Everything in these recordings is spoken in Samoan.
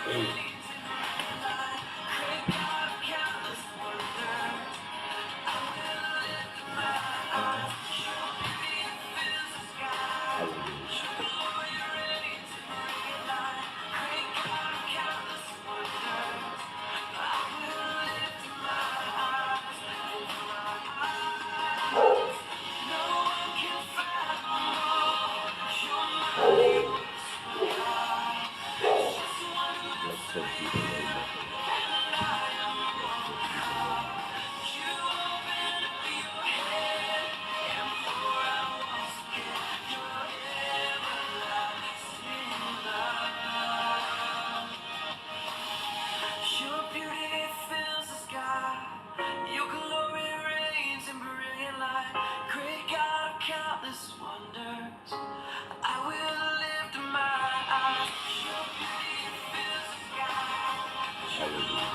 Haleluia. Haleluia. Haleluia. Blessed be the name of the Lord. Blessed be the name of the Lord. Haleluia. Haleluia.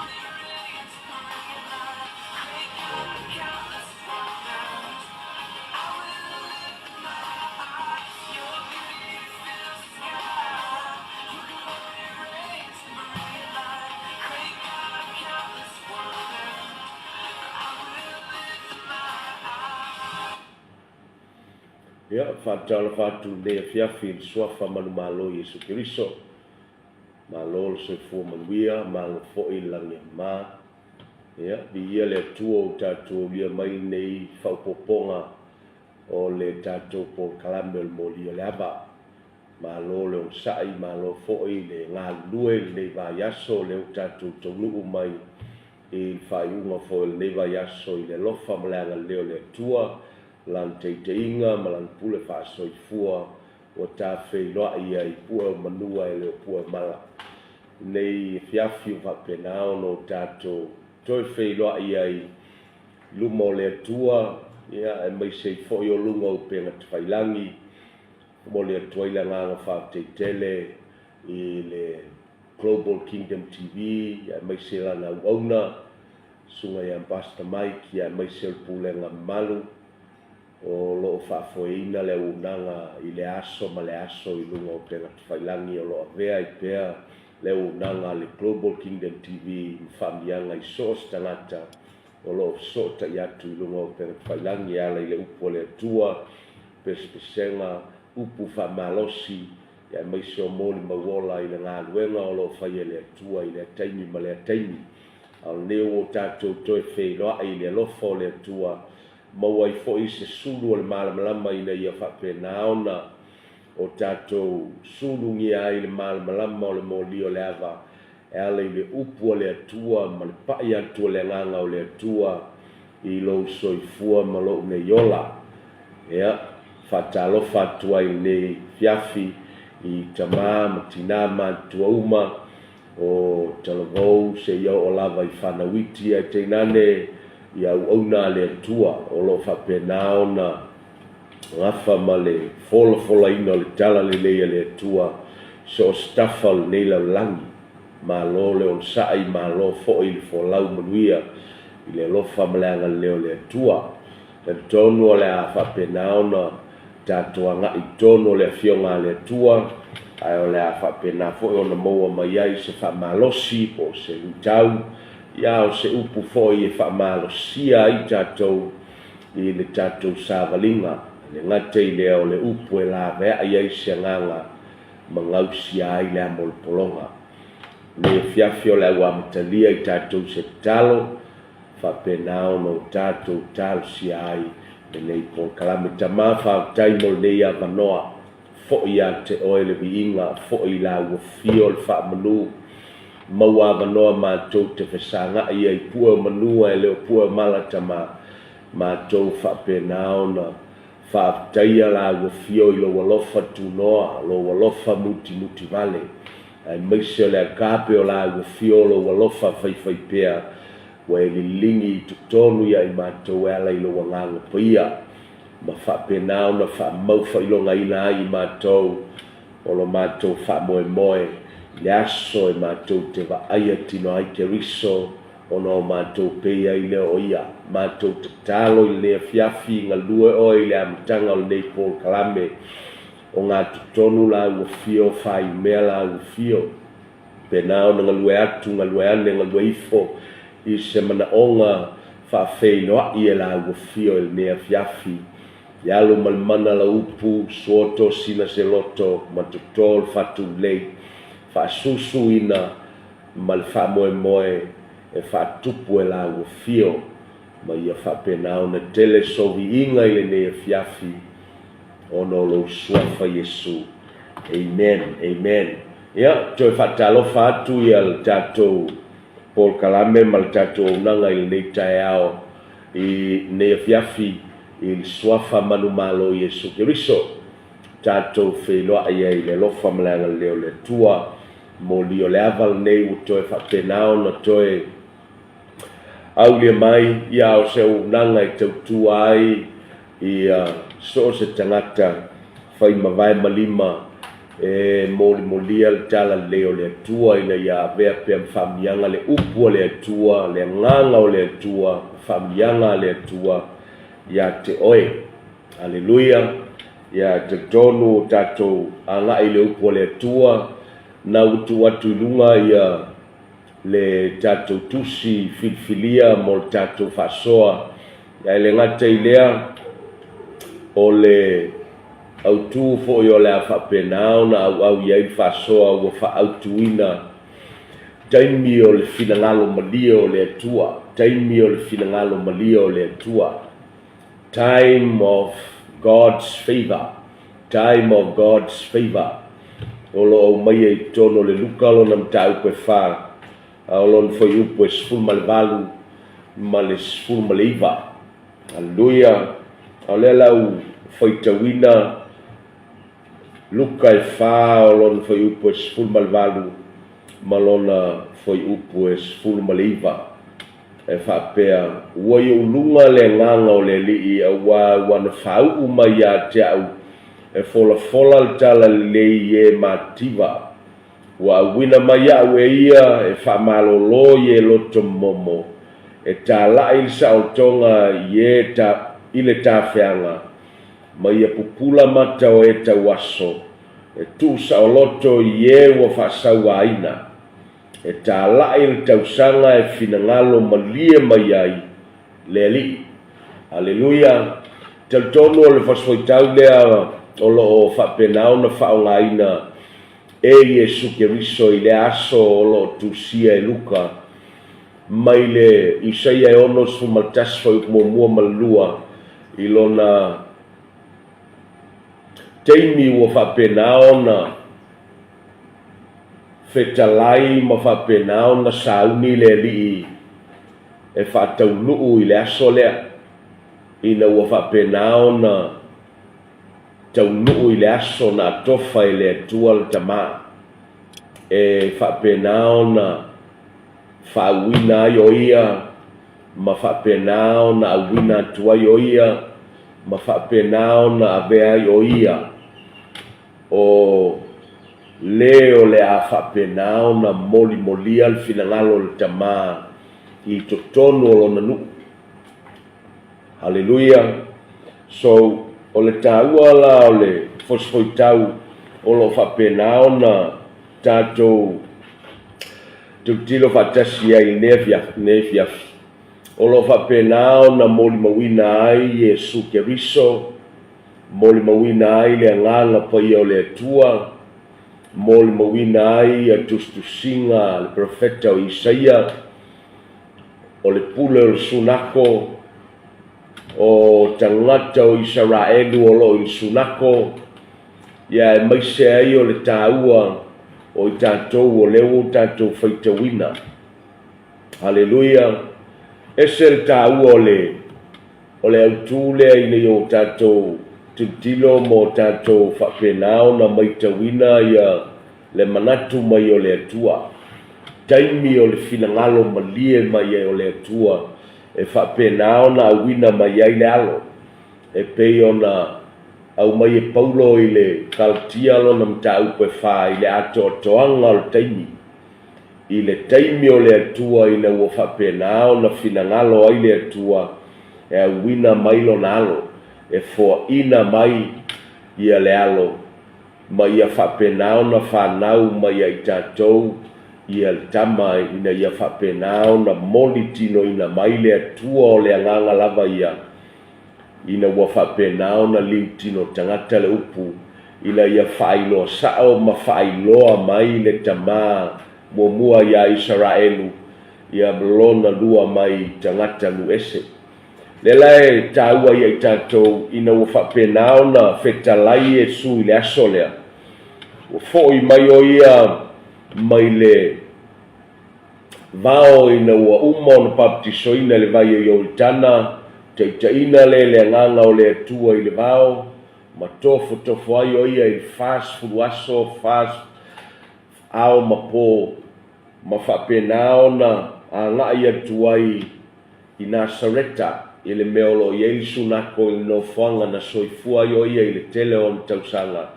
Ia, faatalofa atu lenei afiafi i le Suafa manumalo o Iesu Keriso. Malo le soifua manuia, malo foi le lagi e mama. Ia, viia le Atua ua tatou aulia mai lenei faaopoopoga o le tatou polokalame o le moli o le ava. Malo le onosai, malo foi le galulue i lenei vaiaso, lea ua tatou taunuu mai i le faaiuga foi o lenei vaiaso i le alofa ma le agalelei o le Atua, Lana taitaiga ma Lana pule faasoifua ua tafeiloai ai pue o manua e le o pue o mala. I lenei afiafi ua faapena ona o tatou toe feiloai ai i luma o le Atua, ia, aemaise ai foi o luga o upega tafailagi, momoli atu ai le agaga faafetai tele i le Global Kingdom TV, aemaise lana auauna, Susuga ia Pastor Mike, aemaise o le pulega mamalu o lo o faafoeina le auaunaga i le aso ma le aso i luga o upega tafailagi o lo o avea ai pea le auaunaga a le Global Kingdom TV ma faamiaga i so o se tagata o lo o fesootai atu i luga o upega tafailagi e ala i le upu a le Atua, pesepesega, upu faamalosi, aemaise o molimau ola i le galuega o lo o faia e le Atua i lea taimi ma lea taimi. A o lenei ua o tatou toe feiloai i le alofa o le Atua, maua ai foi se sulu o le malamalama ina ia faapena ona o tatou sulugia ai le malamalama o le moli o le ava e ala i le upu a le Atua ma le pai atu o le Agaga o le Atua i lou soifua ma lou nei ola. Ia, faatalofa atu ai i lenei afiafi i tama ma tinā matutua uma o Talavou seia oo lava i fanau iti ae tainane i auauna a le Atua o lo o faapena ona gafa ma le folafolaina o le tala lelei a le Atua i so o se tafa o lenei lalolagi. Malo le onosai, malo foi le folau manuia i le alofa ma le agalelei o le Atua. Talitonu o le a faapena ona tatou agai i totonu o le Afioga a le Atua, ae o le a faapena foi ona maua mai ai se faamalosi po o se luitau, ia o se upu foi e faamalosia ai tatou i le tatou savaliga, e le gata i lea o le upu e laveai ai se agaga ma gausia ai le amo o le pologa. Lenei afiafi o le a ua amatalia i tatou se tatalo, faapena ona o tatou talosia ai lenei polokalame. Tama, faafetai mo lenei avanoa. Foi ia te oe le viiga, foi i la ua fio le faamanu. Maua avanoa matou te fesagai ai pue o manua e le o pue o mala tama. Matou faapena ona faafetaia la ua fio i lou alofa tunoa, lou alofa mutimuti vale. Aemaise o le agape o la ua fio o lou alofa faifaipea ua e liligi i totonu ia i matou e ala i lou Agaga Paia, ma faapena ona faamau faailogaina ai i matou o lo matou faamoemoe i le aso e matou te vaaia tino ai Keriso ona o matou pei ai lea o Ia. Matou tatalo i lenei afiafi, galue Oe i le amataga o lenei polokalame, ogatotonu la ua fio faaiumea la ua fio. Pena ona galue atu, galue ane, galue ifo i se manaoga faafeiloai e la ua fio i lenei afiafi. I alo ma le mana lau upu, suo tosina se loto ma toto le faatulei, faasusuina ma le faamoemoe e faatupu e la ua fio, ma ia faapena ona tele sou viiga i lenei afiafi ona o lou Suafa Iesu. Amen. Amen. Ia, toe faatalofa atu ia le tatou polokalame ma le tatou auaunaga i lenei taeao i lenei afiafi i le Suafa manumalo o Iesu Keriso. Tatou feiloai ai i le alofa ma le agalelei o le Atua. Moli o le ava lenei ua toe faapena ona toe aulia mai ia o se auaunaga e tautua ai ia so o se tagata fai mavae ma lima e molimolia le talalelei o le Atua ina ia avea pea ma faamanuiaga le upu a le Atua, le agaga o le Atua, ma faamanuiaga a le Atua ia te oe. Aleluia! Ia e talitonu o tatou agai i le upu a le Atua, na ua tuu atu i luga ia le tatou tusi filifilia mo le tatou faasoa. Ae le gata i lea, o le autu foi o le a faapena ona auau i ai le faasoa ua faaautuina taimi o le finagalo malie o le Atua, taimi o le finagalo malie o le Atua, time of God's favor, time of God's favor, o lo o aumaia i totonu o le Luka lona mataupu e fa, a o lona fuaiupu e 18 ma le 19. Aleluia! A o lea la ua faitauina Luka e fa o lona fuaiupu e 18 ma lona fuaiupu e 19. E faapea, Ua i ou luga le agaga o le Alii, auā ua na fāuʻu mai iā te aʻu e folafola le talalelei i e mativa. Ua auina mai aʻu e ia e faamalōlō i e loto momo, e tālaʻi le saolotoga i e ta, i le tafeaga, ma ia pupula mata o e tauaso, e tuusaoloto i e ua faasauāina. E tālaʻi le tausaga e finagalo malie mai ai le Alii. Aleluia! Talitonu o le fasifuaitau lea o lo o faapena ona faaaogaina e Iesu Keriso i lea aso o lo o tusia e Luka mai le Isaia e 61 fuaiupu muamua ma le lua i lona taimi ua faapena ona fetalai ma faapena ona sauni le Alii e faataunuu i le aso lea, ina ua faapena ona taunuu i le aso na atofa e le Atua le Tama, e faapena ona faauuina ai o Ia, ma faapena ona auina atu ai o Ia, ma faapena ona avea ai o Ia O le o le a faapena ona molimolia le finagalo o le Tama i totonu o lona nuu. Haleluia! So, o le taua la o le fosifoitau o lo o faapena ona tatou tilotilo faatasi ai i lenei afiafi, o lo o faapena ona molimauina ai Iesu Keriso, Molimauina ai le Agaga Paia o le Atua, molimauina ai ia tusitusiga a le Perofeta o Isaia, o le pule o le sunako, o tagata o Isaraelu o lo o i le sunako, ia aemaise ai o le taua o i tatou o lea ua tatou faitauina. Haleluia! Ese le taua o le O le autu lea ina ia o tatou tilotilo ma o tatou faapena ona matauina ia Le manatu mai o le Atua. Taimi o le finagalo malie mai ai o le Atua e faapena ona auina mai ai le Alo, e pei ona aumai e Paulo i le Kalatia lona mataupu e fa i le atoatoaga o le taimi. I le taimi o le Atua ina ua faapena ona finagalo ai le Atua e auina mai Lona Alo, e foaina mai ia le Alo, ma ia faapena ona fanau mai ia i tatou ia le Tama, ina ia faapena ona moli tinoina mai le Atua o le Agaga lava ia, ina ua faapena ona liutino tagata le upu, ina ia faailoa sao ma faailoa mai le Tama muamua iā Isaraelu, ia ma lona lua mai i tagata nuu ese. Lea la e taua ia i tatou ina ua faapena ona fetalai Iesu i le aso lea, ua foi mai o ia mai le vao ina ua uma ona papatisoina i le vai o Ioritana, taitaiina lea i le Agaga o le Atua i le vao, ma tofotofo ai o ia i le 40 aso, 40 ao ma po, ma faapena ona agai atu ai i Nasareta, i le mea o lo o i ai le sunako i le nofoaga na soifua ai o ia i le tele o ona tausaga,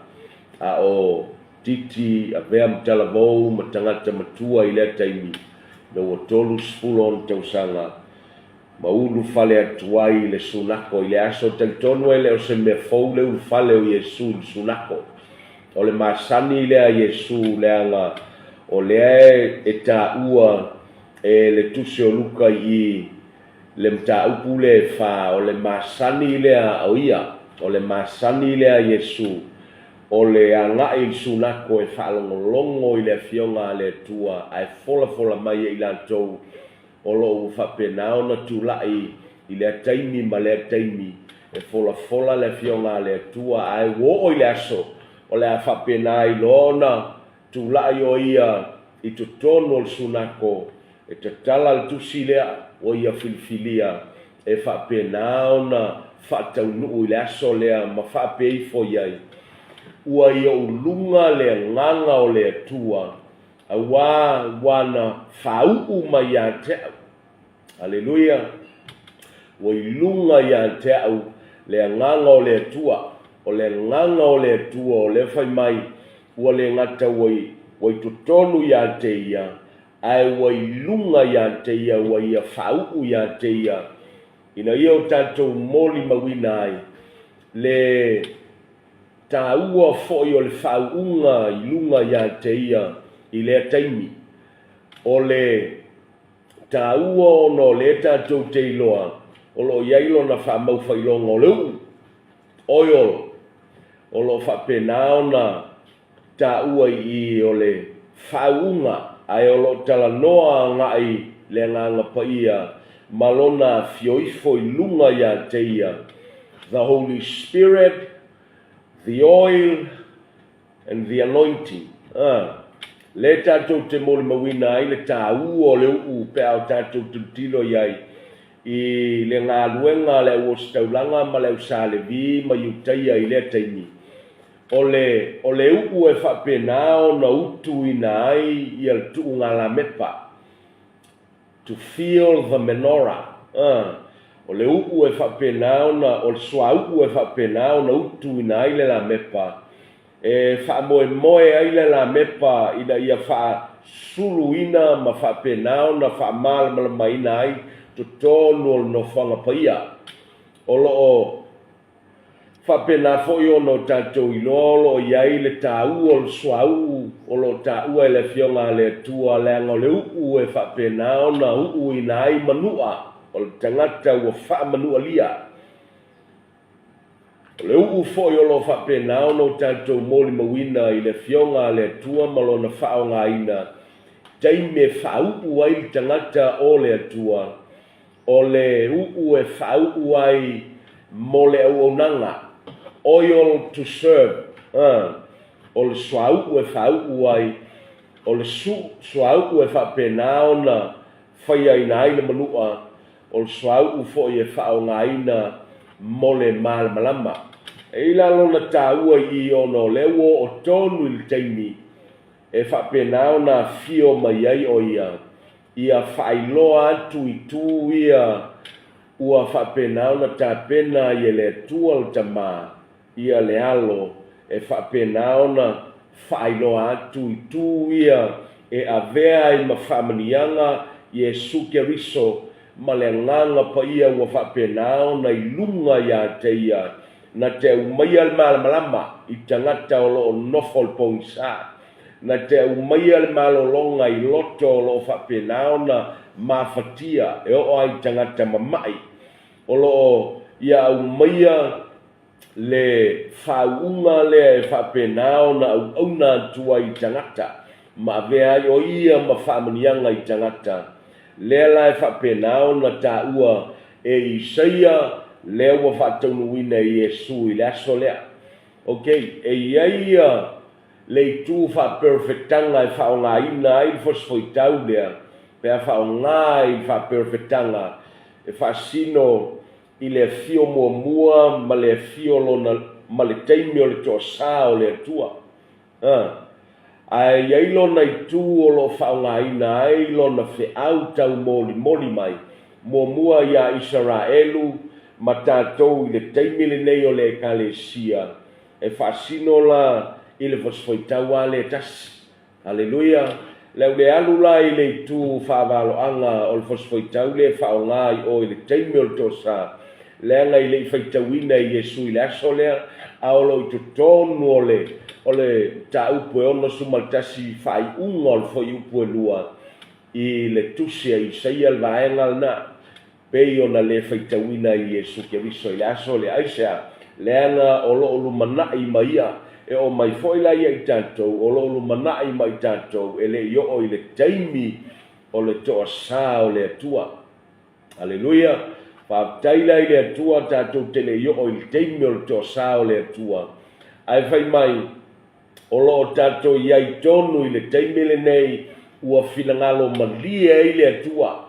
a o Titi, avea ma talavou ma tagata matua i lea taimi, ina ua 30 ona tausaga, ma ulufale atu ai i le sunako. I le aso talitonu e le o se mea fou le ulufale o Iesu i le sunako. O le masani lea a Iesu leaga o lea e taua e le Tusi o Luka i le mataupu lea e fa, o le masani lea o ia, o le masani lea a Iesu, o le agai i le sunako e faalogologo i le Afioga a le Atua ae folafola mai e i latou o lo o ua faapena ona tulai i lea taimi ma lea taimi e folafola le Afioga a le Atua ae ua oo i le aso o le a faapena ai loa ona tulai o ia i totonu o le sunako e tatala le tusi lea ua ia filifilia e faapena ona faataunuu i le aso lea ma faapea ifo i ai, Ua i ou luga le Agaga o le Atua, auā ua na fāuʻu mai iā te au. Aleluia! Ua i luga iā te au le Agaga o le Atua. O le Agaga o le Atua o lea fai mai, ua le gata ua i, ua i totonu iā te ia, ae ua i luga iā te ia, ua ia fāuʻu iā te ia, ina ia o tatou molimauina ai le taua foi o le faauuga i luga iā te ia i lea taimi. O le taua ona o lea tatou te iloa o lo o i ai lona faamaufailoga o le u'u, oil, o lo o faapena ona taua i i o le faauuga ae o lo o talanoa agai le Agaga Paia ma lona afio ifo i luga iā te ia, the Holy Spirit, the oil and the anointing. A, lea tatou te molimauina ai le taua o le u'u pe a o tatou tilotilo i ai i le galuega a le au ositaulaga ma le au Sa Levi ma Iutaia i lea taimi. O le, o le u'u e faapena ona utuina ai ia le tuuga lamepa, to fill the menorah, a, o le u'u e faapena ona, o le suauu e faapena ona utuina ai le lamepa, e faamoemoe ai le lamepa ina ia faasuluina ma faapena ona faamalamalamaina ai totonu o le nofoaga paia. O lo o Faapena foi ona o tatou iloa o lo o i ai le taua o le suauu o lo o taua e le Afioga a le Atua, leaga o le u'u e faapena ona u'uina ai manua o le tagata ua faamanualia. O le u'u foi o lo o faapena ona o tatou molimauina i le Afioga a le Atua ma Lona faaaogaina taimi e faau'u ai le tagata o le Atua, O le u'u e faau'u ai mo le auaunaga, oil to serve, a, o le suauu e faau'u ai, o le suauu e faapena ona faiaina ai le manua, o le suauu foi e faaaogaina mo le malamalama. E i ai la lona taua i i ona o lea ua oo tonu i le taimi. e faapena ona afio mai ai ʻo ia, ia faailoa atu i itu ia ua faapena ona tapena ai e le Atua le Tama ia le Alo e faapena ona faailoa atu i itu ia e avea ai ma faamanuiaga Iesu Keriso ma le Agaga Paia ua faapena ona i luga ia te ia na te aumaia le malamalama i tagata o lo o nofo i le pogisa, na te aumaia le malologa i loto o lo o faapena ona mafatia e oo lava i tagata mama'i o lo o ia aumaia le faauuga lea e faapena ona auauna atu ai i tagata ma avea ai o ia ma faamanuiaga i tagata. Lea la e faapena ona taua e Isaia lea ua faataunuuina e Iesu i le aso lea. Ok, e i ai ia le itu faaperofetaga e faaaogaina ai le fosifoitau lea, pe a faaaoga i le faaperofetaga e faasino i le afio muamua ma le afio lona ma le taimi o le toasa o le Atua. A. Ae i ai lona itu o lo o faaaogaina ai lona feau taumolimoli mai, muamua iā Isaraelu ma tatou i le taimi lenei o le Ekalesia, e faasino la i le fosifoitau lava lea e tasi. Aleluia! Le au le alu la i le itu faavaloaga o le fosifoitau lea e faaaoga i o i le taimi o le toasa, leaga i le i faitauina e Iesu i le aso lea, a o lo o i totonu o le, o le mataupu e 61 faaiuga o le fuaiupu e 2 i le tusi a Isaia le vaega lena. Pei ona le faitauina ai Iesu Keriso i le aso lea. Aisea? Leaga o lo o lumanai ma Ia. E oo mai foi la ia i tatou, o lo o lumanai ma i tatou e le i oo i le taimi o le toasa o le Atua. Aleluia! Faafetai la i le Atua tatou te le i oo i le taimi o le toasa o le Atua. Ae fai mai, o lo o tatou i ai tonu i le taimi lenei ua finagalo malie ai le Atua.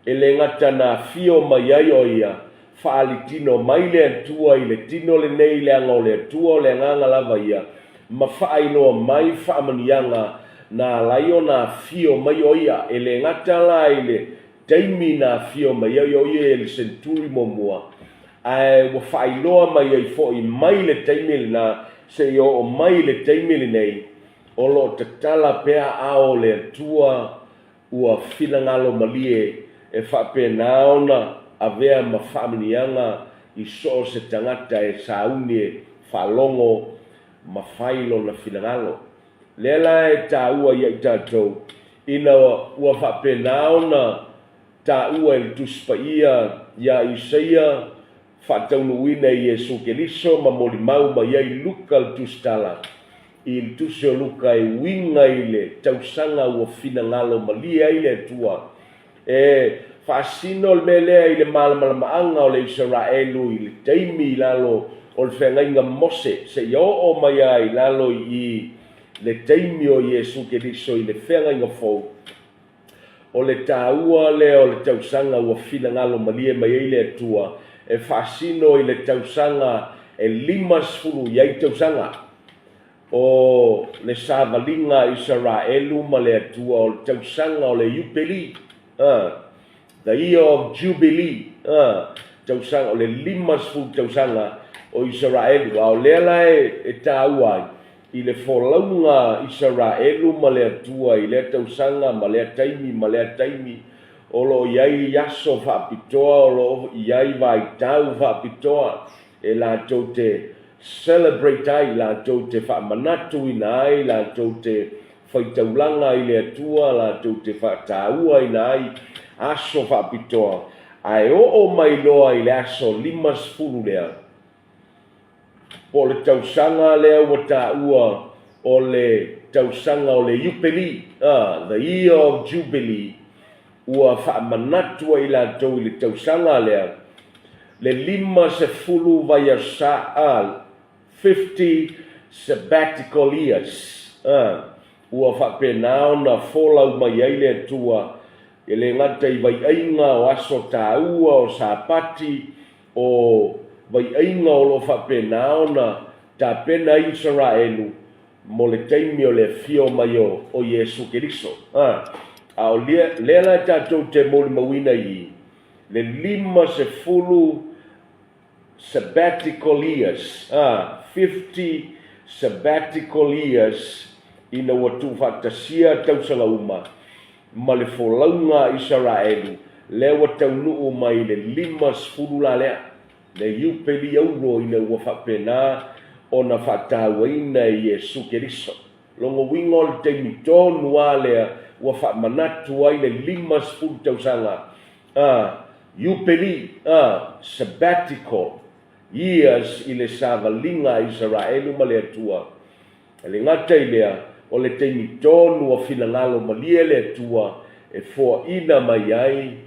E le gata na afio mai ai o ia, faaali tino mai le Atua i le tino lenei leaga o le Atua o le Agaga lava ia, ma faailoa mai faamanuiaga na ala ai ona afio mai o ia. E le gata la i le taimi na afio mai ai o ia i le senturi muamua, ae ua faailoa mai ai foi mai le taimi lena seia oo mai i le taimi lenei, o lo o tatala pea aao o le Atua Ua finagalo malie e faapena ona avea ma faamanuiaga i so o se tagata e sauni e faalogo ma fai lona finagalo. Lea la e taua ia i tatou, ina ua faapena ona taua e le Tusi Paia ia Isaia faataunuuina e Iesu Keriso ma molimau mai ai Luka le Tusitala i le Tusi o Luka e uiga i le tausaga ua finagalo malie ai le Atua e faasino le mea lea i le malamalamaaga o le Isaraelu i le taimi i lalo o le feagaiga Mose seia oo mai ai i lalo i le taimi o Iesu Keriso i le feagaiga fou. O le taua lea o le tausaga ua finagalo malie mai ai le Atua e faasino i le tausaga e 50 i ai tausaga o le savaliga a Isaraelu ma le Atua o le tausaga o le Iupeli, the year of Jubilee, tausaga o le 50 tausaga o Isaraelu. A o lea la e taua ai I le folauga a Isaraelu ma le Atua i lea tausaga ma lea taimi ma lea taimi, o lo o i ai aso faapitoa, o lo o i ai vaitau faapitoa e latou te celebrate ai, latou te faamanatuina ai, latou te faitaulaga i le Atua, latou te faatauaina ai aso faapitoa, ae oo mai loa i le aso 50 lea, Po o le tausaga lea ua taua o le tausaga o le Iupeli, the year of Jubilee, ua faamanatu ai latou i le tausaga lea, le 50 vaiasa, 50 sabbatical years, ua faapena ona folau mai ai le Atua, e le gata i vaiaiga o aso taua o Sapati, O vaiaiga o lo o faapena ona tapena ai Isaraelu mo le taimi o le afio mai o Iesu Keriso. A, a o lea, lea la tatou te molimauina i i, le 50 sabbatical years, a, 50 sabbatical years ina ua tuufaatasia tausaga uma ma le folauga a Isaraelu, lea ua taunuu mai i le 50 la lea, le Iupeli auro ina ua faapena ona faatauaina e Iesu Keriso. Lona uiga o le taimi tonu lava lea ua faamanatu ai le 50 tausaga, a, Iupeli, a, sabbatical years i le savaliga a Isaraelu ma le Atua. E le gata i lea, o le taimi tonu ua finagalo malie le Atua e foaina mai ai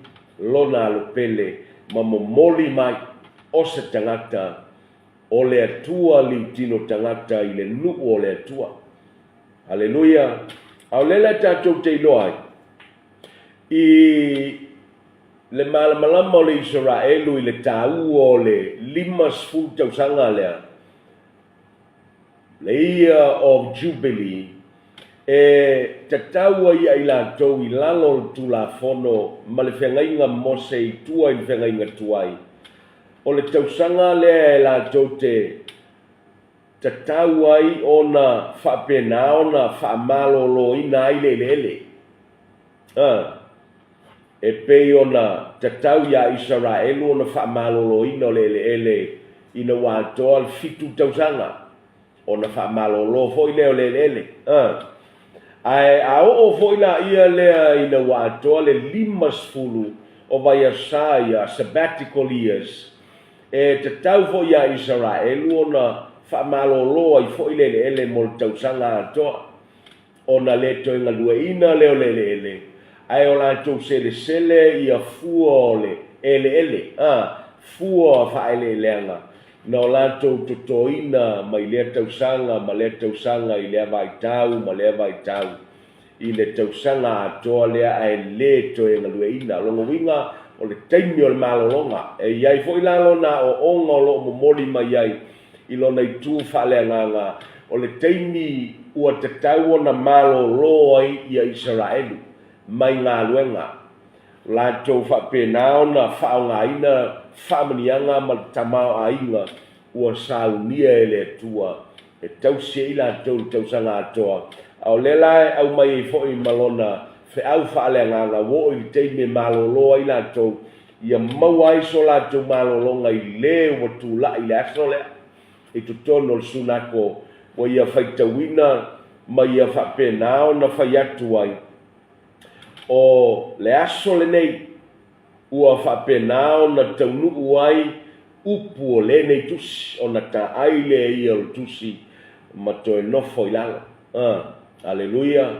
Lona alopele ma momoli mai o se tagata o le Atua liutino tagata i le nuu o le Atua. Aleluia! A o lea la tatou te iloa ai i le malamalama o le Isaraelu i le taua o le 50 tausaga lea, le Year of Jubilee, e tatau ai ia i latou i lalo o le Tulafono ma le feagaiga Mose i tua i le feagaiga tuai, o le tausaga lea e latou te tatau ai ona faapena ona faamaloloina ai le eleele. A, e pei ona tatau iā Isaraelu ona faamaloloina o le eleele ina ua atoa le fitu tausaga, ona faamalolo foi lea o le eleele. A, ae a oo foi laia lea ina ua atoa le 50 o vaiaso ia, sabbatical years, e tatau foi iā Isaraelu ona faamalolo ai foi le eleele mo le tausaga atoa. ona le toe galueina lea o le eleele, ae o latou selesele ia fua o le eleele, a, fua faaeleeleaga, na o latou totoina mai lea tausaga ma lea tausaga i lea vaitau ma lea vaitau i le tausaga atoa lea ae le toe galueina. O lona uiga, o le taimi o le malologa. E i ai foi la lona aoaoga o lo o momoli mai ai i lona itu faaleagaga, o le taimi ua tatau ona malolo ai ia Isaraelu mai galuega, latou faapena ona faaaogaina faamanuiaga ma le tamaoaiga ua saunia e le Atua e tausi ai latou i le tausaga atoa. A o lea la e aumai ai foi ma lona feau faaleagaga, ua oo i le taimi e malolo ai latou ia maua ai so latou malologa i le ua tulai i le aso lea i totonu o le sunako ua ia faitauina ma ia faapena ona fai atu ai, O le aso lenei ua faapena ona taunuu ai upu o lenei tusi, ona taai lea ia o le tusi ma toe nofo i lalo. A, Aleluia!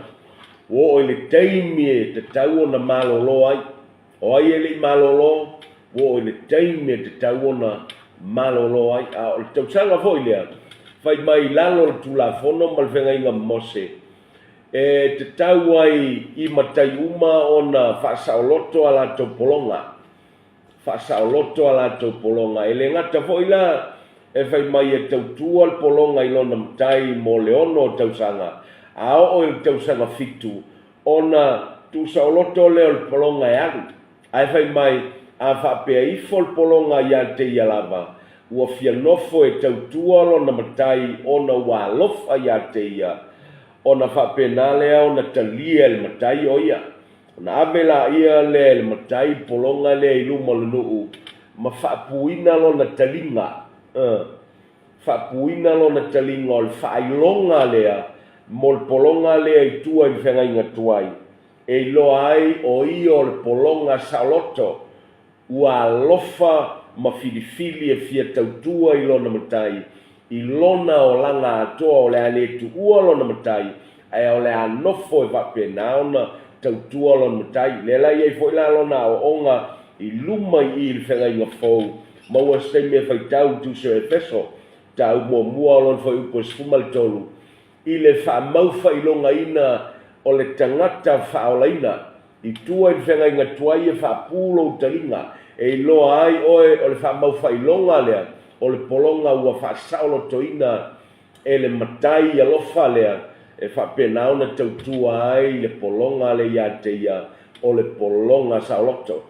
Ua oo i le taimi e tatau ona malolo ai. O ai e le i malolo, ua oo i le taimi e tatau ona malolo ai. A o le tausaga foi lea, fai mai i lalo o le Tulafono ma le Feagaiga ma Mose, e tatau ai i matai uma ona faasaoloto a latou pologa, faasaoloto a latou pologa. E le gata foi la e fai mai e tautua le pologa i lona matai mo le ono tausaga, a oo i le tausaga fitu, Ona tuusaoloto lea o le pologa e alu. Ae fai mai, a faapea ifo le pologa ia te ia lava, ua fia nofo e tautua lona matai ona ua alofa ia te ia, ona faapena lea ona talia e le matai o ia. Ona ave laia lea e le matai le pologa lea i luma o le nuu ma faapuina lona taliga. Faapuina lona taliga o le faailoga lea mo le pologa lea i tua i le feagaiga tuai, e iloa ai o ia o le pologa saoloto, ua alofa ma filifili e fia tautua i lona matai, i lona olaga atoa o le a le tuua lona matai, ae o le a nofo e faapena ona tautua lona matai. Lea la e i ai foi la lona aoaoga i luma i i i le feagaiga fou, maua se taimi e faitau i Tusi o Efeso, tau muamua o lona fuaiupu e 13, i le faamaufailogaina o le tagata faaolaina, i tua i le feagaiga tuai e faapu lou taliga, e iloa ai oe o le faamaufailoga lea o le pologa ua faasaolotoina. E le Matai alofa lea e faapena ona tautua ai le pologa lea ia te ia, o le pologa saoloto.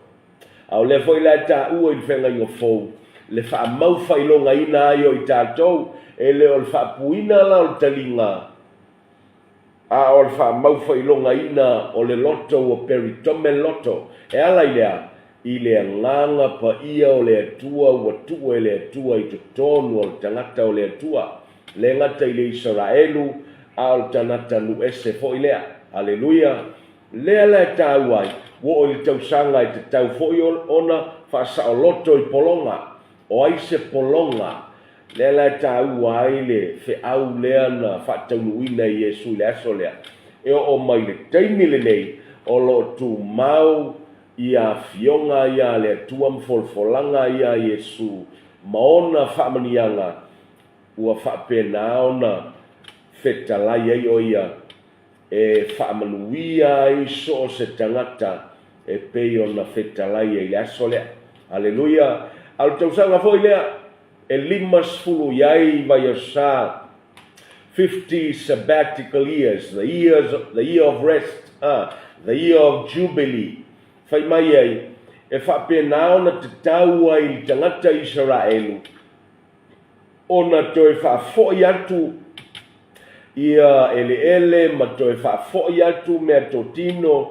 A o lea foi la e taua i le Feagaiga Fou le faamau faailogaina ai o i tatou, e le o le faapuina la o le taliga, a o le faamau faailogaina o le loto ua peritome le loto. E ala i le a? I le Agaga Paia o le Atua ua tuu e le Atua i totonu o le tagata o le Atua, le gata i le Isaraelu, a o le tagata nuu ese foi lea. Aleluia! Lea la e taua ai, ua oo i le tausaga e tatau foi ona faasaoloto i pologa. O ai se pologa? Lea la e taua ai le feau lea na faataunuuina e Iesu i le aso lea. E oo mai le taimi lenei, o lo o tumau ia afioga ia a le Atua ma folafolaga ia a Iesu ma ona faamanuiaga ua faapena ona fetalai ai o ia e faamanuia ai so o se tagata e pei ona fetalai ai i le aso lea. Aleluia! A o le tausaga foi lea e 50 i ai vaiaso-sa, 50 sabbatical years, the years, the year of rest, the year of jubilee, fai mai ai, e faapena ona tatau ai i le tagata Isaraelu ona toe faafoi atu ia eleele ma toe faafoi atu meatotino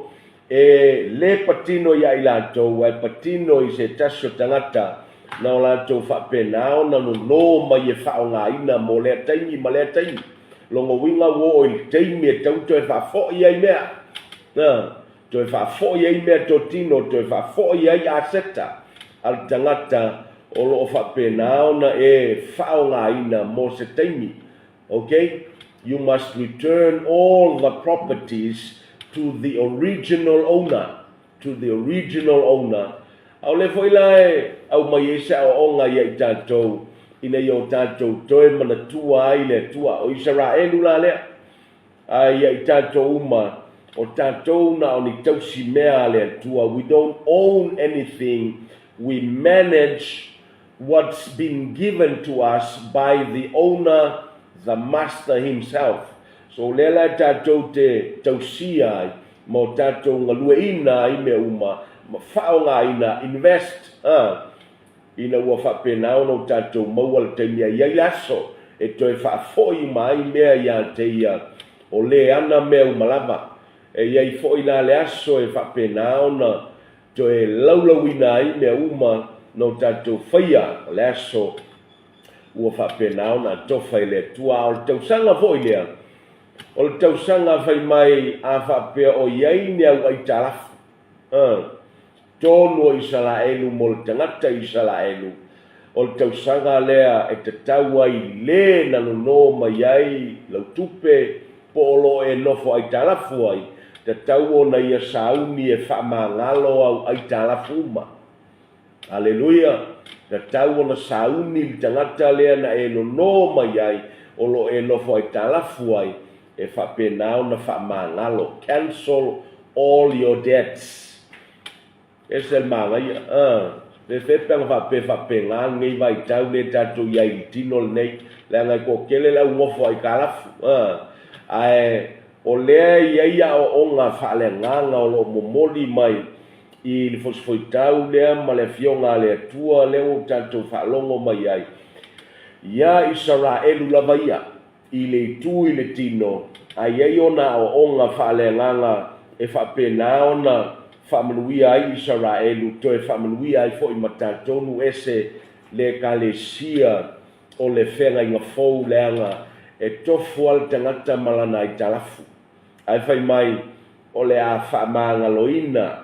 e le patino ia i latou ae patino i se tasi o tagata na o latou faapena ona nono mai e faaaogaina mo lea taimi ma lea taimi. Lona uiga ua oo i le taimi e tatau toe faafoi ai mea, toe faafoi ai meatotino, toe faafoi ai aseta a le tagata o lo o faapena ona e faaaogaina mo se taimi. Ok? You must return all the properties to the original owner. To the original owner. A o lea foi la e aumai ai se aoaoga ia i tatou, ina ia o tatou toe manatua ai le Atua. O Isaraelu la lea. A ia i tatou uma, o tatou na o ni tausi mea a le Atua, we don't own anything, we manage what's been given to us by the owner, the master himself. So lea la e tatou te tausia ai ma o tatou galueina ai mea uma, ma faaaogaina, invest, a, ina ua faapena ona o tatou maua le taimi a i ai le aso e toe faafoi uma ai mea ia te ia o le ana mea uma lava. E i ai foi la le aso e faapena ona toe laulauina ai mea uma na o tatou faia, o le aso ua faapena ona atofa e le Atua. A o le tausaga foi lea, o le tausaga fai mai a faapea o i ai ni au aitalafu, tonu o Isaraelu mo le tagata Isaraelu, o le tausaga lea e tatau ai le na nono mai ai lau tupe po o lo o e nofo aitalafu ai, tatau ona ia sauni e faamagalo au aitalafu uma. Aleluia! Tatau ona sauni le tagata lea na e nono mai ai o lo o e nofo aitalafu ai, e faapena ona faamagalo, cancel all your debts. Ese le manaia, uh, fefe pe ana faapea faapena lenei vaitau lea tatou i ai i le tino lenei, leaga e toatele le au nofo aitalafu, uh, ae o lea e i ai aoaoga faaleagaga o lo o momoli mai i le fosifoitau lea ma le Afioga a le Atua lea ua tatou faalogo mai ai, iā Isaraelu lava ia, i le itu i le tino, a i ai ona aoaoga faaleagaga e faapena ona faamanuia ai Isaraelu, toe faamanuia ai foi ma tatou nuu ese le Ekalesia o le Feagaiga Fou, leaga e tofu lava le tagata ma lana aitalafu. Ae fai mai, o le a faamagaloina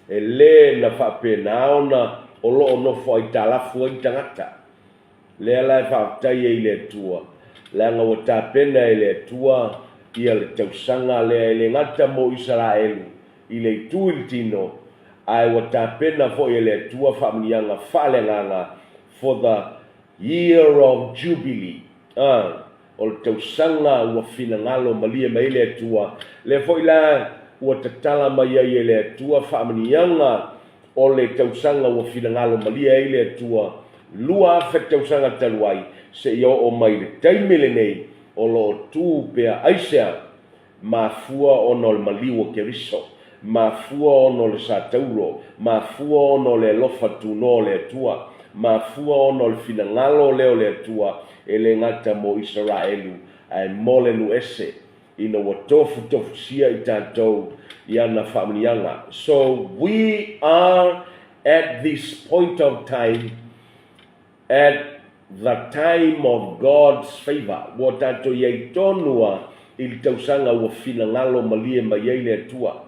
e le na faapena ona o lo o nofo aitalafu ai le tagata. Lea la e faafetai ai i le Atua, leaga ua tapena e le Atua ia le tausaga lea e le gata mo Isaraelu i le itu i le tino, ae ua tapena foi e le Atua faamanuiaga faaleagaga for the year of jubilee, a, o le tausaga ua finagalo malie mai ai le Atua. Lea foi la ua tatala mai ai e le Atua faamanuiaga o le tausaga ua finagalo malie ai le Atua. 2000 tausaga talu ai seia oo mai i le taimi lenei, o lo o tu pea. Aisea? Mafua ona o le maliu o Keriso, mafua ona o le satauro, mafua ona o le alofa tunoa o le Atua, mafua ona o le finagalo lea o le Atua e le gata mo Isaraelu ae mo le nuu ese, ina ua tofutofusia i tatou i ana faamanuiaga. So we are at this point of time at the time of God's favour, ua tatou i ai tonu a i le tausaga ua finagalo malie mai ai le Atua,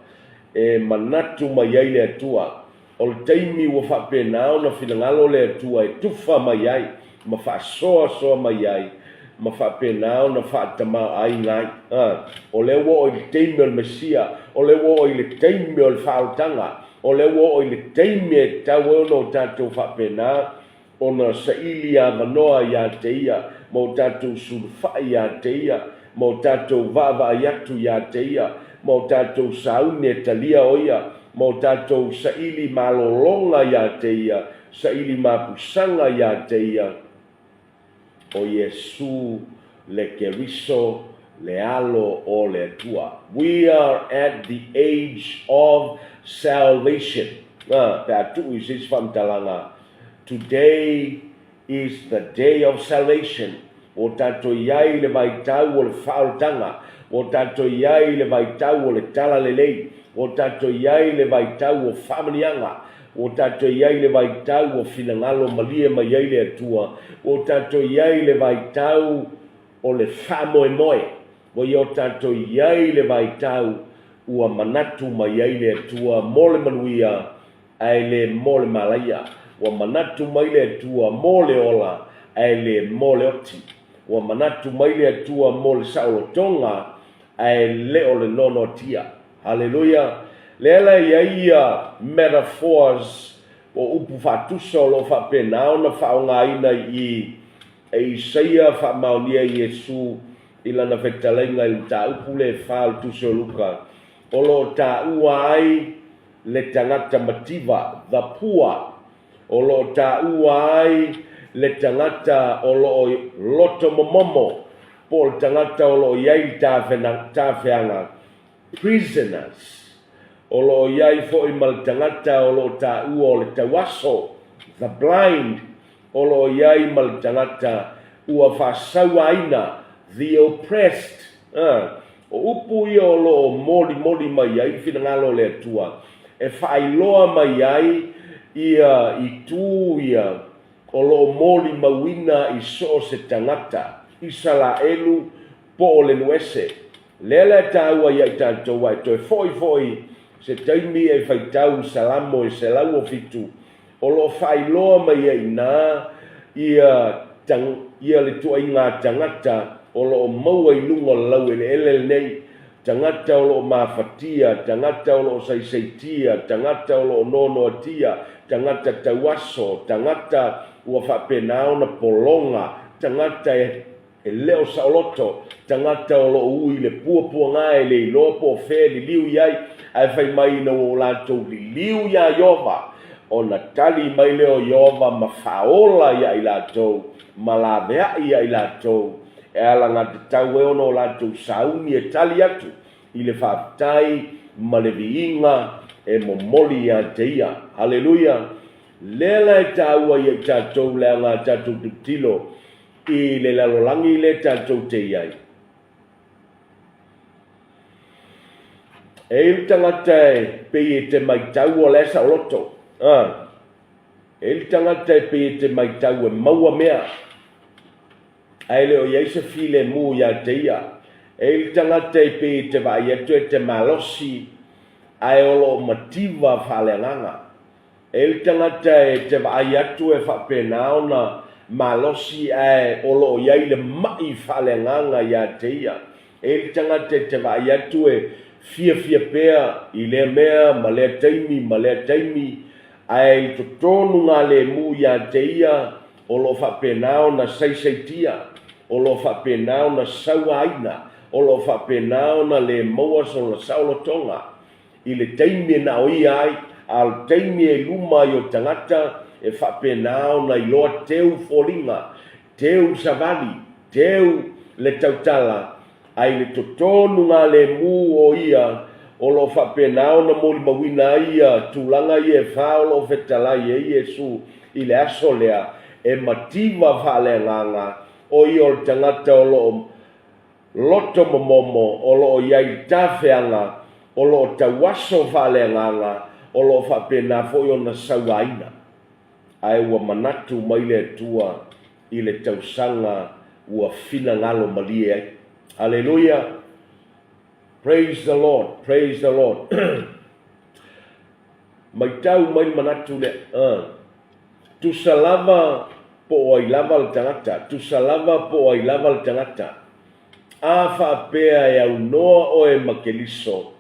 e manatu mai ai le Atua, o le taimi ua faapena ona finagalo le Atua e tufa mai ai ma faasoasoa mai ai ma faapena ona faatamaoaiga ai. A, o lea ua oo i le taimi o le Mesia, o lea ua oo i le taimi o le faaolataga, O lea ua oo i le taimi e tatau ai ona o tatou faapena ona saili avanoa ia te Ia, ma o tatou sulufai ia te Ia, ma o tatou vaavaai atu ia te Ia, ma o tatou sauni e talia o Ia, ma o tatou saili malologa ia te Ia, saili mapusaga ia te Ia. O Iesu le Keriso, le Alo o le Atua. We are at the age of salvation. A, pe a tuu i se isi faamatalaga, Today is the day of salvation. Ua tatou i ai i le vaitau o le faaolataga. Ua tatou i ai i le vaitau o le talalelei. Ua tatou i ai i le vaitau o faamanuiaga. Ua tatou i ai i le vaitau ua finagalo malie mai ai le Atua. Ua tatou i ai i le vaitau o le faamoemoe. Ua i o tatou i ai i le vaitau ua manatu mai ai le Atua mo le manuia ae le mo le malaia. Ua manatu mai le Atua mo le ola ae le mo le oti. Ua manatu mai le Atua mo le saolotoga ae le o le noanoatia. Haleluia! Lea la e i ai ia metaphors o upu faatusa o lo o faapena ona faaaogaina i i e Isaia faamaonia e Iesu i lana fetalaiga i le mataupu lea e fa o le Tusi o Luka, o lo o taua ai le tagata mativa, the poor, o lo o taua ai le tagata o lo o loto momomo, po o le tagata o lo o i ai le tafeaga, prisoners, o lo o i ai foi ma le tagata o lo o taua o le tauaso, the blind, o lo o i ai ma le tagata ua faasauaina, the oppressed. A, o upu ia o lo o molimoli mai ai le finagalo o le Atua e faailoa mai ai ia itu ia o lo o molimauina i so o se tagata Isalaelu po o le nuese. Lea la e taua ia i tatou a e toe foi foi se taimi e faitau i Salamo e 107, o lo o faailoa mai ai i ina ia ia le tuaiga tagata o lo o maua i luga o le laueleele lenei, tagata o lo o mafatia, tagata o lo o saisaitia, tagata o lo o noanoatia, tagata tauaso, tagata ua faapena ona pologa, tagata e E le o saoloto tagata o lo o ui i le puapuaga e le iloa po o fea e liliu i ai, ae fai mai ina ua o latou liliu iā Ieova, ona tali mai lea o Ieova ma faaola iā i latou, ma laveai iā i latou, e alagatatau ai ona o latou sauni e tali atu i le faafetai ma le viiga e momoli ia te Ia. Haleluia! Lea la e taua ia i tatou leaga a tatou tilotilo I le lalolagi lea tatou te i ai, e i ai le tagata e pei e te matau o la e saoloto. A, e i ai le tagata e pei e te matau e maua mea, ae le o i ai se filemu ia te ia. E i ai le tagata e pei e te vaai atu e te malosi, ae o lo o mativa faaleagaga. E le tagata e te vaai atu e faapena ona malosi ae o lo o i ai le ma'i faaleagaga ia te ia. E le tagata e te vaai atu e fiafia pea i lea mea ma lea taimi ma lea taimi, ae i totonu galemu ia te ia o lo o faapena ona saisaitia, o lo o faapena ona sauaina, o lo o faapena ona le maua sona saolotoga. I le taimi e na o ia ai, a o le taimi e luma ai o tagata, e faapena ona iloa teu foliga, teu savali, teu le tautala, a i le totonugalemu o ia o lo o faapena ona molimauina ai ia tulaga ia e fa o lo o fetalai ai Iesu i le aso lea, e mativa faaleagaga o ia o le tagata o lo o loto momomo o lo o i ai i tafeaga o lo o tauaso faaleagaga o lo o faapena foi ona sauaina. Ae ua manatu mai le Atua i le tausaga ua finagalo malie ai. Aleluia! Praise the Lord, praise the Lord. Maitau mai le manatu lea. Tusa lava po o ai lava le tagata, tusa lava po o ai lava le tagata. A faapea e aunoa oe ma Keliso,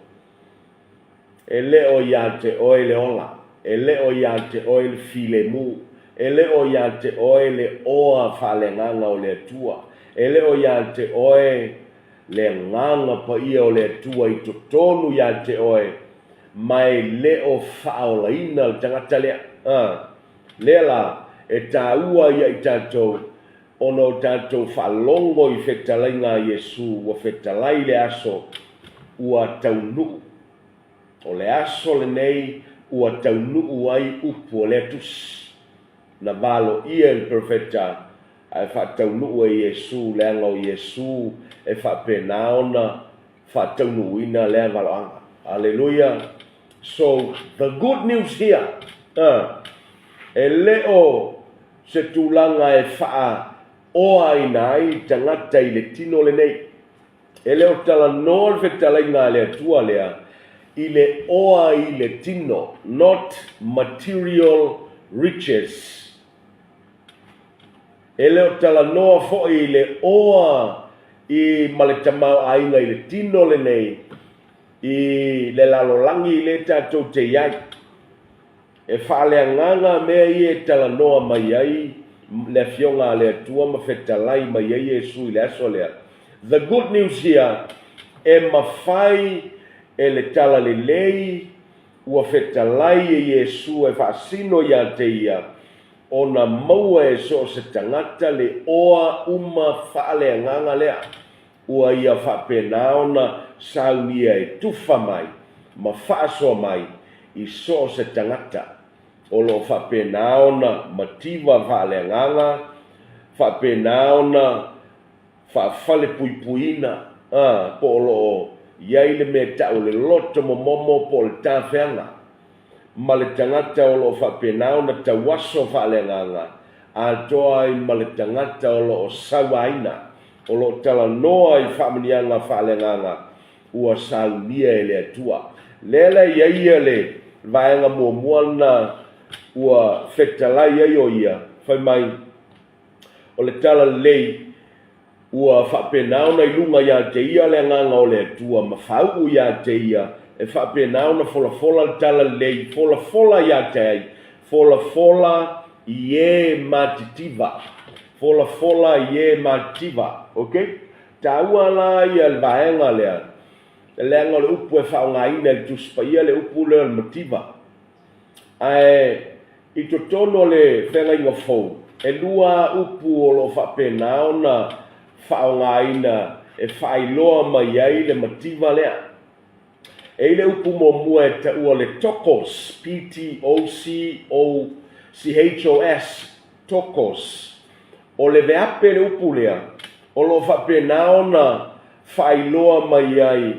e le o ia te oe le ola, e le o ia te oe le filemu, e le o ia te oe le oa faaleagaga o le Atua, e le o ia te oe le Agaga Paia o le Atua i totonu ia te oe, ma e le o faaolaina le tagata lea. A, lea la, e taua ia i tatou ona o tatou faalogo i fetalaiga a Iesu ua fetalai le aso ua taunuu. O le aso lenei ua taunuu ai upu o lea tusi. Na valoia e le perofeta ae faataunuu e Iesu leaga o Iesu e faapena ona faataunuuina lea valoaga. Aleluia! So, the good news here, e le o se tulaga e faaoaina ai le tagata i le tino lenei. E le o talanoa le fetalaiga a le Atua lea i le oa i le tino, not material riches. E le o talanoa foi i le oa i ma le tamaoaiga i le tino lenei i le lalolagi lea tatou te i ai. E faaleagaga mea ia e talanoa mai ai le Afioga a le Atua ma fetalai mai ai Iesu i le aso lea. The good news here, e mafai e le Talalelei ua fetalai e Iesu e faasino ia te ia ona maua e so o se tagata le oa uma faaleagaga lea ua ia faapena ona saunia e tufa mai ma faasoa mai i so o se tagata o lo o faapena ona mativa faaleagaga, faapena ona faafalepuipuiina, a, po o lo o i ai le mea e tau o le loto momomo po o le tafeaga ma le tagata o lo o faapena ona tauaso faaleagaga atoa ai ma le tagata o lo o sauaina, o lo o talanoa i faamanuiaga faaleagaga ua saunia e le Atua. Lea la e i ai ia le vaega muamua lena ua fetalai ai o ia, fai mai, o le talalelei ua faapena ona i luga ia te ia le Agaga o le Atua ma faauu ia te ia e faapena ona folafola le talalelei, folafola ia te ai, folafola i e matitiva, folafola i e matitiva. Ok? Taua la ia le vaega lea, leaga o le upu e faaaogaina e le Tusi Paia le upu lea o le mativa. Ae i totonu o le Feagaiga Fou, e lua upu o lo o faapena ona faaaogaina e faailoa mai ai le mativa lea. E i ai le upu muamua e taua le tokos, P-T-O-C-O-C-H-O-S, tokos. O le veape le upu lea o lo o faapena ona faailoa mai ai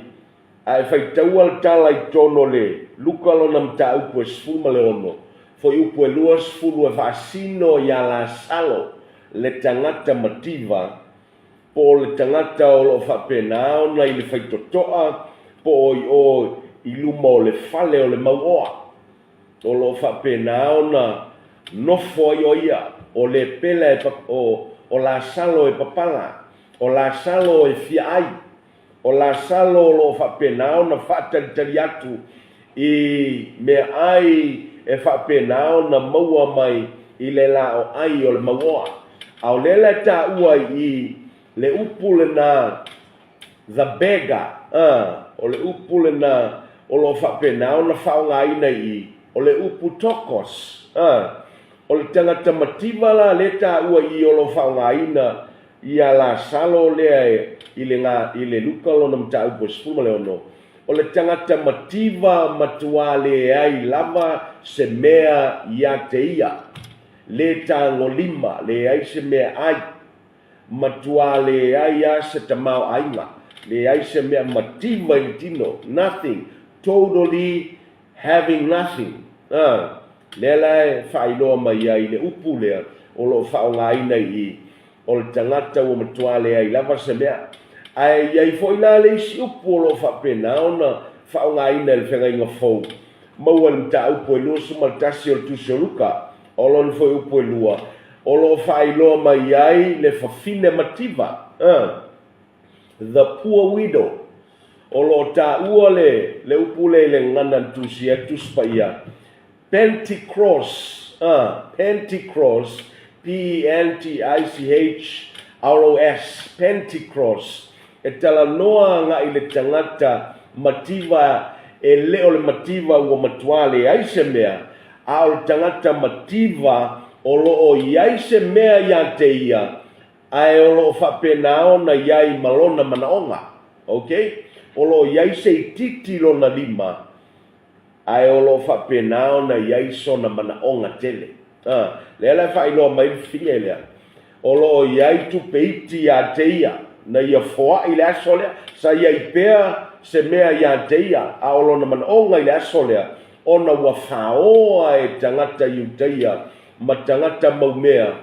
A e faitaua le tala i totonu o le Luka lona mataupu e 16, fuaiupu e 20 e faasino iā Lasalo le tagata mativa, po o le tagata o lo o faapena ona i le faitotoa po o i o i luma o le fale o le mauoa, o lo o faapena ona nofo ai o ia, o lepela e, o, o Lasalo e papala, o Lasalo e fia ai. O Lasalo o lo o faapena ona faatalitali atu i meaai e faapena ona maua mai i le laoai o le mauoa. A o lea la e taua i i le upu lena the beggar, a, o le upu lena o lo o faapena ona faaaogaina i i, o le upu tokos, a. O le tagata mativa la lea taua i i o lo o faaaogaina ia Lasalo lea i le i le Luka lona mataupu e 16, o le tagata mativa matuā leai lava se mea ia te ia, le tagolima, leai se mea ai, matuā leai a se tamaoaiga, leai se mea mativa i le tino, nothing, totally having nothing. A, lea la e faailoa mai ai le upu lea o lo o faaaogaina i i, o le tagata ua matua leai lava se mea. Ae i ai foi la le isi upu o lo o faapena ona faaaogaina e le Feagaiga Fou, maua i le mataupu e 21 o le Tusi o Luka, o lona foi upu e lua, o lo o faailoa mai ai le fafine mativa, a, the poor widow. O lo o taua le, le upu lea i le gagana na tusia ai le Tusi Paia, Penticros, a, Penticros, P-E-N-T-I-C-H-R-O-S, Penticros, e talanoa agai i le tagata mativa e le o le mativa ua matuā leai se mea, a o le tagata mativa o lo o i ai se mea iā te ia, ae o lo o faapena ona i ai ma lona manaoga. Ok? O lo o i ai se itiiti lona lima, ae o lo o faapena ona i ai sona manaoga tele. A, lea la e faailoa mai le fafine lea, o lo o i ai tupe iti iā te ia, na ia foai i le aso lea. Sa i ai pea se mea iā te ia, a o lona manaoga i le aso lea, ona ua faoa e tagata Iutaia ma tagata maumea,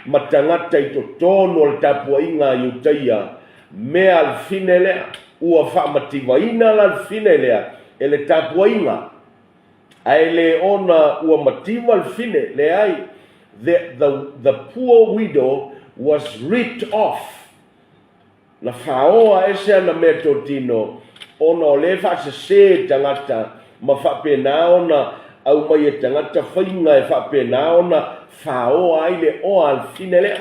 ma tagata i totonu o le tapuaiga a Iutaia, mea a le fafine lea. Ua faamativaina la le fafine lea e le tapuaiga, ae le ona ua mativa le fafine, leai, the, the, the poor widow was ripped off. Na faoa ese ana meatotino ona o lea e faasese tagata ma faapena ona aumai e tagata faiga e faapena ona faoa ai le oa a le fafine lea.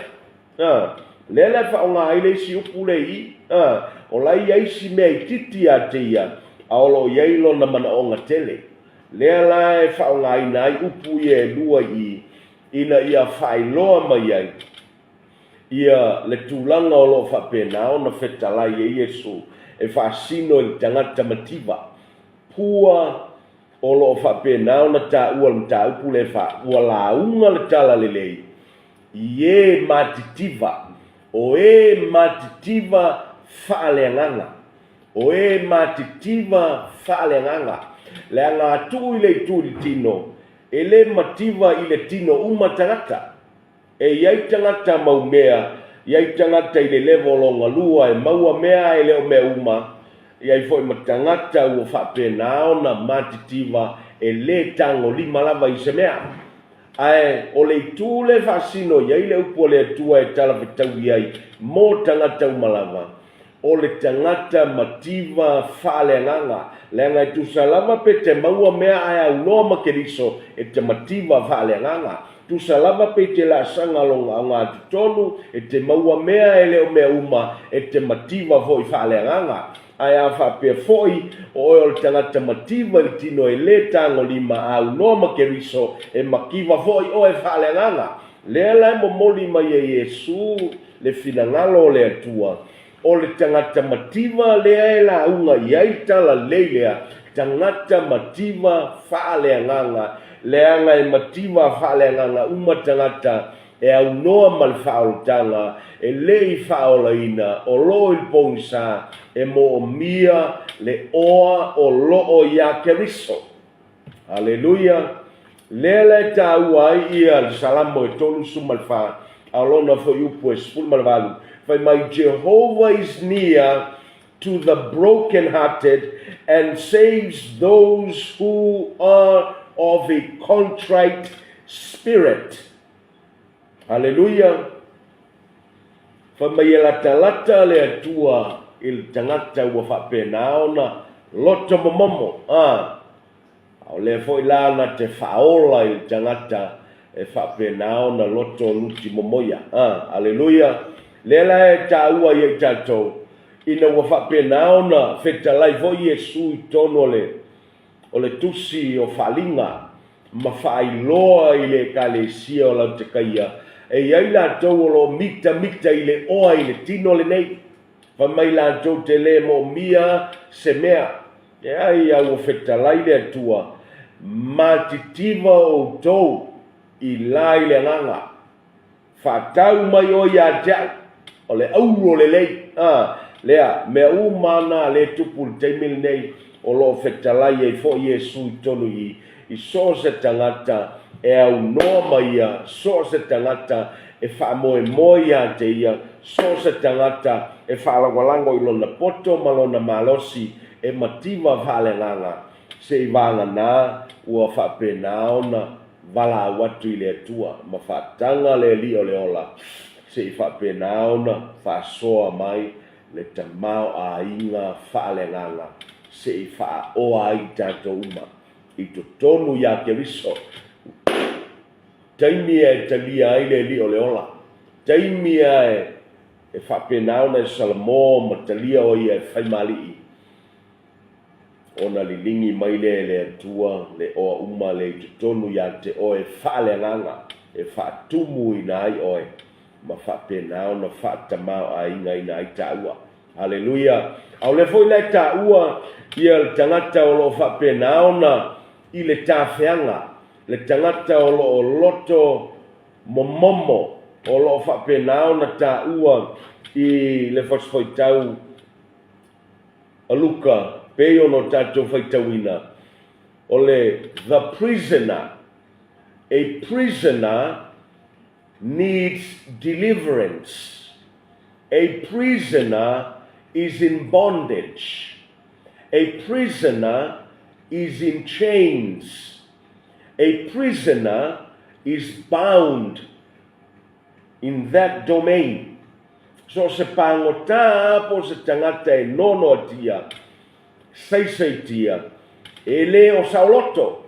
A, lea la e faaaoga ai le isi upu lea i i. A, o la e i ai si mea itiiti ia te ia, a o lo o i ai lona manaoga tele. Lea la e faaaogaina ai upu ia e lua i i, ina ia faailoa mai ai ia le tulaga o lo o faapena ona fetalai e Iesu e faasino i le tagata mativa. Pua o lo o faapena ona taua le mataupu lea fa, ua lauga le talalelei i e matitiva, o e matitiva faaleagaga, o e matitiva faaleagaga. Leaga a tuu i le itu i le tino, e le mativa i le tino uma tagata. E i ai tagata mau mea, i ai tagata i le level logalua e maua mea ae le o mea uma, i ai foi ma tagata ua faapena ona matitiva e le tagolima lava i se mea. Ae o le itu lea e faasino i ai le upu a le Atua e talafetaui ai mo tagata uma lava, o le tagata mativa faaleagaga, leaga e tusa lava pe te maua mea ae aunoa ma Keriso e te mativa faaleagaga. Tusa lava pe i te laasaga lona ogatotonu e te maua mea e le o mea uma e te mativa foi faaleagaga. Ae a faapea foi, o oe o le tagata mativa i le tino e lē tagolima a aunoa ma Keriso, e mativa foi oe faaleagaga. Lea la e momoli mai e Iesu le finagalo o le Atua, o le tagata mativa lea e lauga i ai le tala lelei lea, tagata mativa faaleagaga, leaga e mativa faaleagaga uma tagata e aunoa ma le faaolataga e le i faaolaina o lo o i le pogisa e moomia le oa o lo o iā Keriso. Aleluia! Lea la e taua ai ia le Salamo e 34, a o lona foi upu e 18, fai mai, Jehovah is near to the brokenhearted and saves those who are of a contrite spirit. Aleluia! Fai mai e latalata le Atua i le tagata ua faapena ona loto momomo, a, a o lea foi la na te faaola i le tagata e faapena ona loto luti momoia. A, aleluia! Lea la e taua ia i tatou, ina ua faapena ona fetalai foi Iesu i totonu o le, o le tusi o Faaliga. ma faailoa i le Ekalesia o Laotekaia, e i ai latou o lo o mitamita i le oa i le tino lenei. Fai mai latou te le moomia se mea. Leai, a ua fetalai le Atua, matitiva outou i la i le agaga. Faatau mai oe ia te au, o le auro lelei. A, lea, mea uma na lea e tupu i le taimi lenei, o lo o fetalai ai foi Iesu i totonu i i, i so o se tagata e aunoa ma ia, so o se tagata e faamoemoe ia te ia, so o se tagata e faalagolago i lona poto ma lona malosi e mativa faaleagaga, seivaganā ua faapena ona valaau atu i le Atua ma faataga le Alii o le ola, se i faapena ona faasoa mai le tamaoaiga faaleagaga se i faaoa ai i tatou uma i totonu iā Keriso. Taimi e talia ai le Alii o le ola, taimi e faapena ona e salamo ma talia o ia e faimalii. Ona liligi mai lea e le Atua le oa uma lea i totonu ia te oe faaleagaga e faatumuina ai oe ma faapena ona faatamaoaigaina ai taua. Haleluia! A o lea foi la e taua ia le tagata o lo o faapena ona i le tafeaga, le tagata o lo o loto momomo, o lo o faapena ona taua i le Fasifaitau a Luka, pei ona o tatou faitauina, o le the prisoner, a prisoner needs deliverance, a prisoner is in bondage, a prisoner is in chains, a prisoner is bound in that domain. So o se pagotā po o se tagata e nonoatia, saisaitia, e le o saoloto,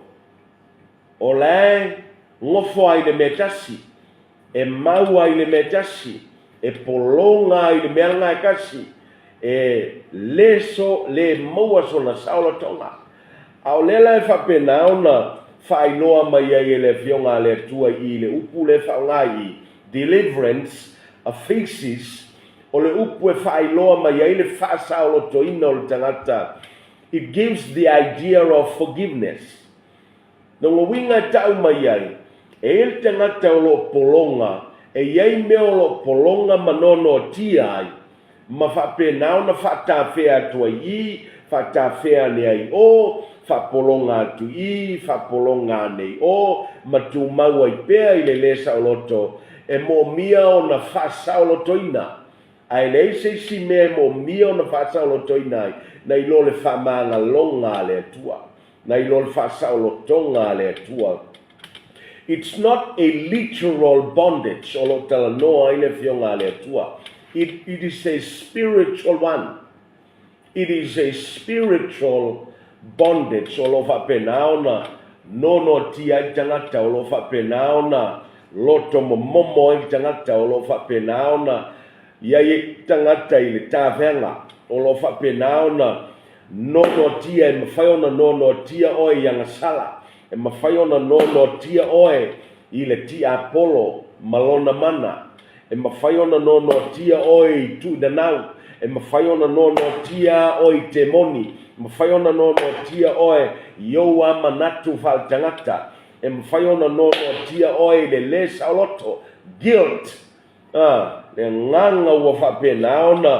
o la e gofo ai i le mea tasi, e mau ai i le mea tasi, e pologa ai i le mea lena e tasi, e le so, le maua sona saolotoga. A o lea la e faapena ona faailoa mai ai e le Afioga a le Atua i i le upu lea e faaaoga i i, deliverance, aphesis, o le upu e faailoa mai ai le faasaolotoina o le tagata, it gives the idea of forgiveness. Lona uiga e tau mai ai, e i ai le tagata o lo o pologa, e i ai mea o lo o pologa ma noanoatia ai, ma faapena ona faatafea atu ai i, faatafea ane ai i o, faapologa atu i, faapologa ane i o, ma tumau ai pea i le lē saoloto, e moomia ona faasaolotoina. Ae leai se isi mea e moomia ona faasaolotoina ai, nai lo le faamagaloga a le Atua, nai lo le faasaolotoga a le Atua. It's not a literal bondage o lo o talanoa ai le Afioga a le Atua. It, it is a spiritual one. It is a spiritual bondage o lo o faapena ona nonoatia ai le tagata, o lo o faapena ona loto momomo ai le tagata, o lo o faapena ona i ai le tagata i le tafeaga, o lo o faapena ona nonoatia, e mafai ona nonoatia oe i agasala, e mafai ona nonoatia oe i le tiapolo ma lona mana, e mafai ona noanoatia oe i tuinanau, e mafai ona noanoatia oe i temoni, e mafai ona noanoatia oe i ou a manatu faaletagata, e mafai ona noanoatia oe i le lē saoloto, guilt, a, le agaga ua faapena ona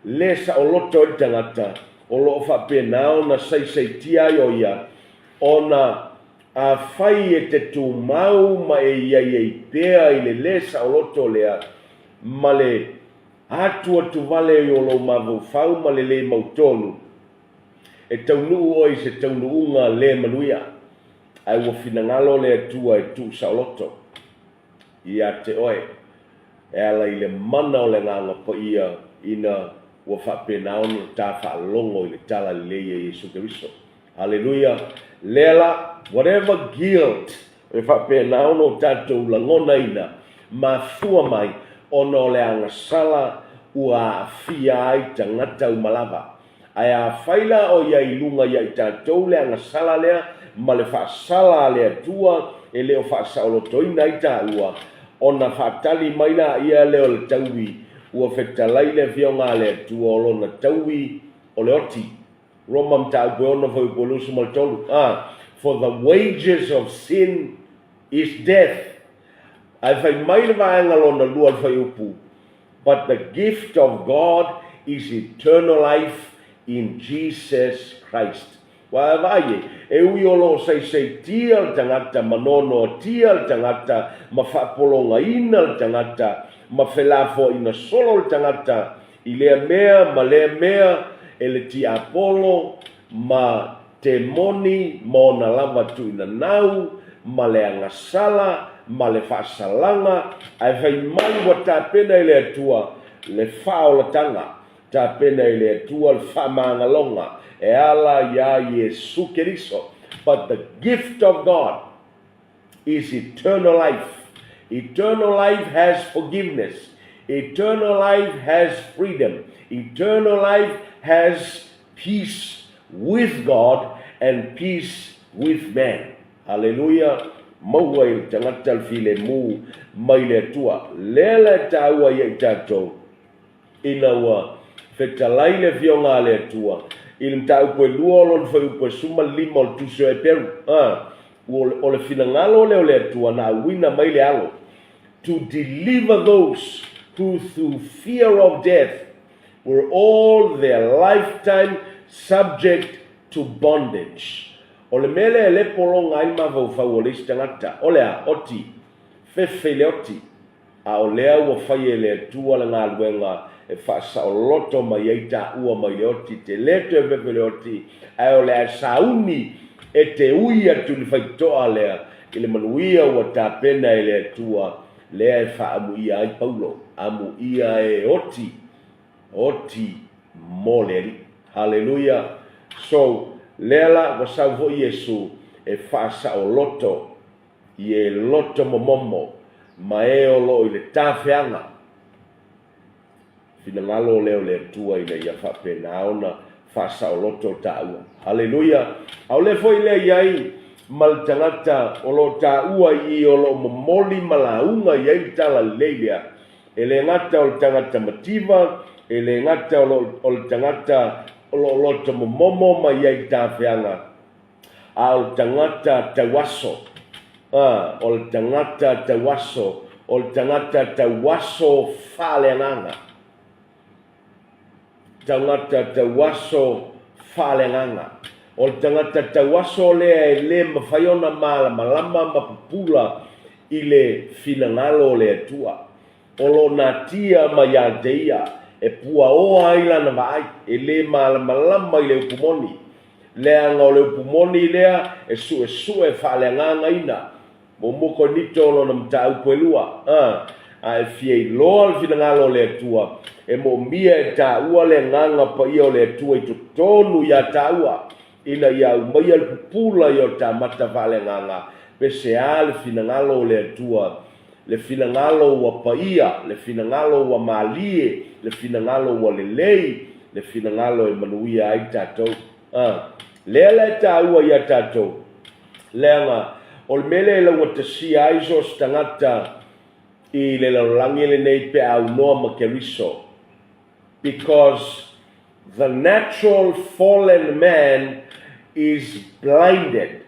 lē saoloto ai le tagata, o lo o faapena ona saisaitia ai o ia, ona Afai e te tumau ma e i ai ai pea i le lē saoloto lea, ma le atuatuvale o lou mafaufau ma le lē mautonu, e taunuu oe i se taunuuga lē manuia, ae ua finagalo le Atua e tuusaoloto ia te oe, e ala i le mana o le Agaga Paia ina ua faapena ona ta faalogo i le Tala Lelei a Iesu Keriso. Haleluia! Lea la, whatever guilt e faapena ona o tatou lagonaina, mafua mai ona o le agasala ua aafia ai tagata uma lava. Ae afai la o i ai i luga ia i tatou le agasala lea ma le faasala a le Atua e le o faasaolotoina ai taua, ona faatali mai laia lea o le taui ua fetalai le Afioga a le Atua o lona taui o le oti. Roma mataupu e 6 fuaiupu e 23. A, For the wages of sin is death. Ae fai mai le vaega lona lua o le fuaiupu, But the gift of God is eternal life in Jesus Christ. Ua vaai e, e ui o lo o saisaitia le tagata ma noanoatia le tagata ma faapologaina le tagata ma felafoaiina solo le tagata i lea mea ma lea mea e le tiapolo ma temoni ma ona lava tuuinanau ma le agasala ma le faasalaga, ae fai mai ua tapena e le Atua le faaolataga, tapena e le Atua le faamagaloga e ala iā Iesu Keriso. But the gift of God is eternal life. Eternal life has forgiveness. Eternal life has freedom. Eternal life has peace with God and peace with man. Haleluia! Maua i le tagata le filemu mai le Atua. Lea la e taua ia i tatou, ina ua fetalai le Afioga a le Atua i le mataupu e lua o lona fuaiupu e 15 o le Tusi o Eperu, a, ua o le finagalo lea o le Atua na auina mai le Alo, to deliver those who through fear of death were all their lifetime subject to bondage. O le mea lea e le pologa ai le mafaufau o le isi tagata, o le a? Oti. Fefe i le oti. A o lea ua fai e le Atua le galuega e faasaoloto mai ai taua mai le oti, te le toe fefe i le oti, ae o le a sauni e te ui atu i le faitotoa lea i le manuia ua tapena e le Atua, lea e faaamuia ai Paulo, amuia e oti, oti mo le Alii. Haleluia! So, lea la ua sau foi Iesu e faasaoloto i e loto momomo ma e o lo o i le tafeaga. Finagalo lea o le Atua ina ia faapena ona faasaoloto taua. Haleluia! A o lea foi lea i ai ma le tagata o lo o taua i i o lo o momoli ma lauga i ai le tala lelei lea, e le gata o le tagata mativa, e le gata o le tagata o lo o loto momomo ma i ai i le tafeaga, a o le tagata tauaso, a, o le tagata tauaso, o le tagata tauaso faaleagaga. Tagata tauaso faaleagaga. O le tagata tauaso lea e le mafai ona malamalama ma pupula i le finagalo o le Atua. O lo o natia ma ia te ia e puaoa ai lana vaai, e le malamalama i le upu moni. Leaga o le upu moni lea e suesue faaleagagaina. Muamua Korinito lona mataupu e lua, a, a e fia iloa le finagalo o le Atua, e moomia e taua le agaga paia o le Atua i totonu iā taua, ina ia aumaia le pupula i o ta mata faaleagaga, pe se a le finagalo o le Atua, le finagalo ua paia, le finagalo ua malie, le finagalo ua lelei, le finagalo e manuia ai tatou. A, lea la e taua iā tatou, leaga o le mea lea e laugatasia ai so o se tagata i le lalolagi lenei pe a aunoa ma Keriso, because the natural fallen man is blinded,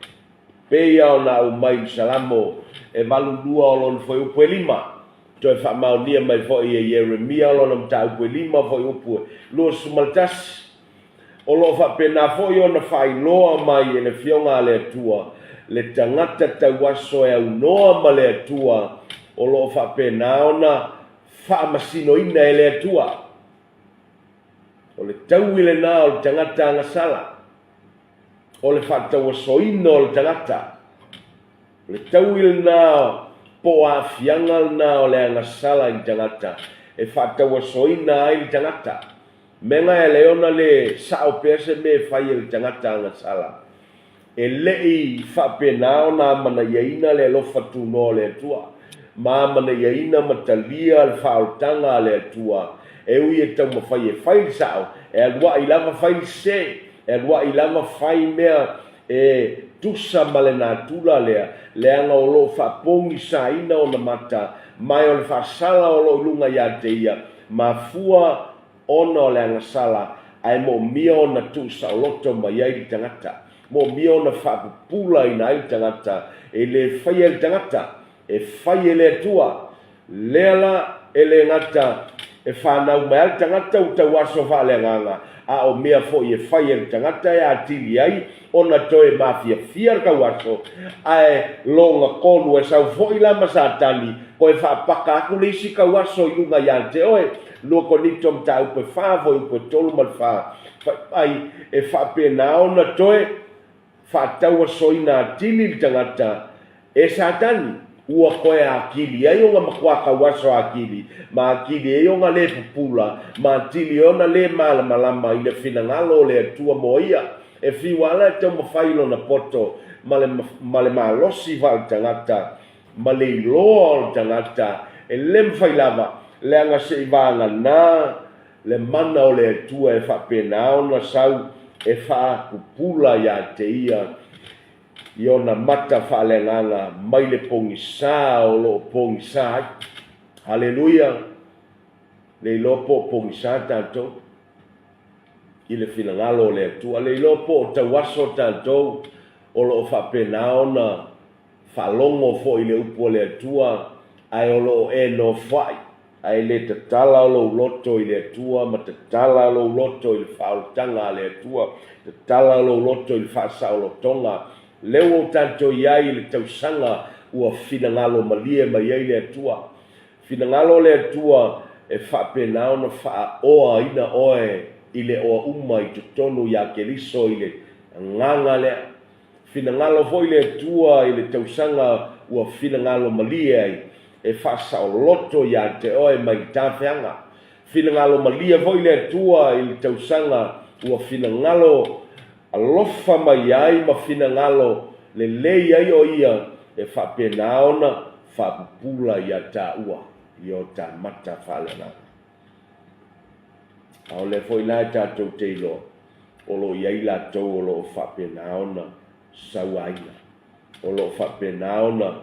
pei ona aumai i le Salamo e 82 o lona fuaiupu e lima, toe faamaonia mai foi e Ieremia o lona mataupu e lima fuaiupu e 21. O lo o faapena foi ona faailoa mai e le Afioga a le Atua le tagata tauaso e aunoa ma le Atua, o lo o faapena ona faamasinoina e le Atua. O le taui lena o le tagata agasala, o le faatauasoina o le tagata. O le taui lena po o aafiaga lena o le agasala i le tagata e faatauasoina ai le tagata. Mea e lei ona le sao pea se mea e fai e le tagata agasala, e le i faapena ona amanaiaina le alofa tunoa o le Atua, ma amanaiaina ma talia le faaolataga a le Atua, e ui e taumafai e fai le sao, e aluaʻi lava fai le sese, e aluaʻi lava fai mea e tutusa ma le natura lea, leaga o lo o faapogisaina ona mata, ma e o le faasala o lo o i luga ia te ia, mafua ona o le agasala, ae moomia ona tuusaoloto mai ai le tagata. Moomia ona faapupulaina ai le tagata, e le faia e le tagata, e fai e le Atua. Lea la, e le gata e fanau mai lava le tagata ua tauaso faaleagaga, a o mea foi e fai e le tagata e atili ai ona toe mafiafia le tauaso, ae loga tonu e sau foi la ma Satani toe faapaka atu le isi tauaso i luga ia te oe. Lua Korinito Mataupu e 4, fuaiupu e 3 ma le 4, fai mai, e faapena ona toe faatauasoina atili le tagata e Satani, ua toe atili ai ona matua tauaso atili, ma atili ai ona le pupula, ma atili ai ona le malamalama i le finagalo o le Atua mo ia. E fiu lava la e taumafai lona poto ma le, ma le malosi faaletagata, ma le iloa o le tagata, e le mafai lava, leaga seivagana le mana o le Atua e faapena ona sau e faapupula ia te ia i ona mata faaleagaga mai le pogisa o lo o pogisa ai. Haleluia! Le iloa po o pogisa tatou i le finagalo o le Atua. Le iloa po o tauaso tatou o lo o faapena ona Faalogo foi i le upu a le Atua, ae o lo o e nofoai, ae le tatala lou loto i le Atua ma tatala lou loto i le faaolataga a le Atua, tatala lou loto i le faasaolotoga. Lea ua o tatou i ai i le tausaga ua finagalo malie mai ai le Atua. Finagalo le Atua e faapena ona faaoaina oe i le oa uma i totonu ia Keriso i le agaga lea. Finagalo foi le Atua i le tausaga ua finagalo malie ai, e faasaoloto ia te oe mai le tafeaga. Finagalo malie foi le Atua i le tausaga ua finagalo alofa mai ai ma finagalo lelei ai o Ia e faapena ona faapupula ia taua i o ta mata faaleagaga. A o lea foi la e tatou te iloa, o lo o i ai latou o lo o faapena ona sauaina, o lo o faapena ona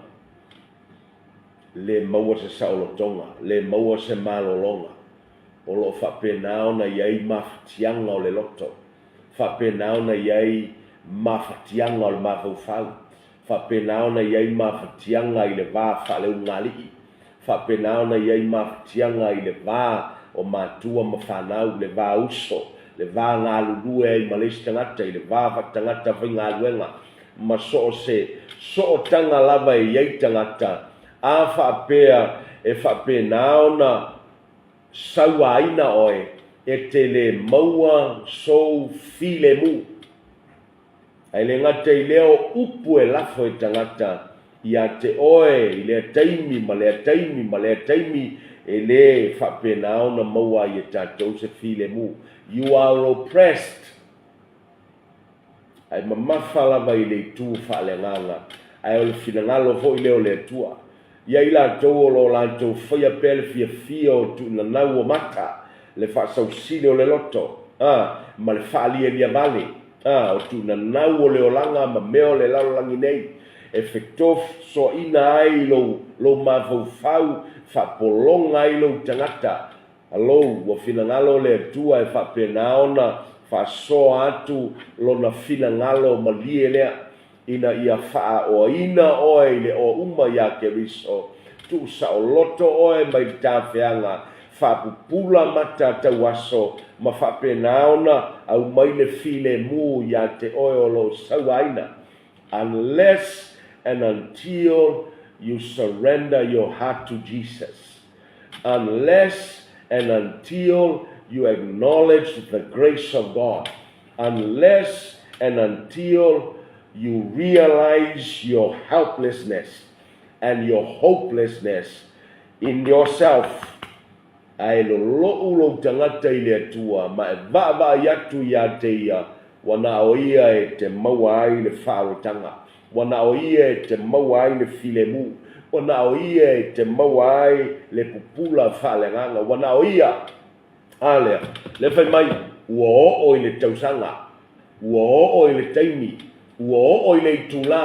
le maua se saolotoga, le maua se malologa, o lo o faapena ona i ai mafatiaga o le loto, faapena ona i ai mafatiaga o le mafaufau, faapena ona i ai mafatiaga i le va faaleugaalii, faapena ona i ai mafatiaga i le va o matua ma fanau, le va uso, le va galulue ai ma le isi tagata, i le va faatagata faigaluega, ma so o se sootaga lava e i ai tagata, a faapea e faapena ona sauaina oe, e te le maua sou filemu. Ae le gata i lea o upu e lafo e tagata ia te oe i lea taimi ma lea taimi ma lea taimi, e le faapena ona maua ai e tatou se filemu. You are oppressed. Ae mamafa lava i le itu faaleagaga, ae o le finagalo foi lea o le Atua. Ia i latou o lo o latou faia pea le fiafia o tuunanau o mata, le faasausili o le loto, a, ma le faalialia vale, a, o tuunanau o le olaga ma mea o le lalolagi nei, e fetosoaina ai lou, lou mafaufau, faapologa ai lou tagata. Alou, ua finagalo le Atua e faapena ona faasoa atu Lona finagalo malie lea, ina ia faaoaina oe i le oa uma iā Keriso, tuusaoloto oe mai le tafeaga, faapupula mata tauaso, ma faapena ona aumai le filemu iā te oe o lo o sauaina. Unless and until you surrender your heart to Jesus. Unless and until you acknowledge the grace of God. Unless and until you realize your helplessness and your hopelessness in yourself, ae lolo'u lou tagata i le Atua ma e vaavaai atu iā te Ia, ua na o Ia e te maua ai le faaolotaga, ua na o Ia e te maua ai le filemu, ua na o Ia e te maua ai le pupula faaleagaga, ua na o Ia. A lea, lea fai mai, ua oo i le tausaga, ua oo i le taimi. Ua oo i le itulā,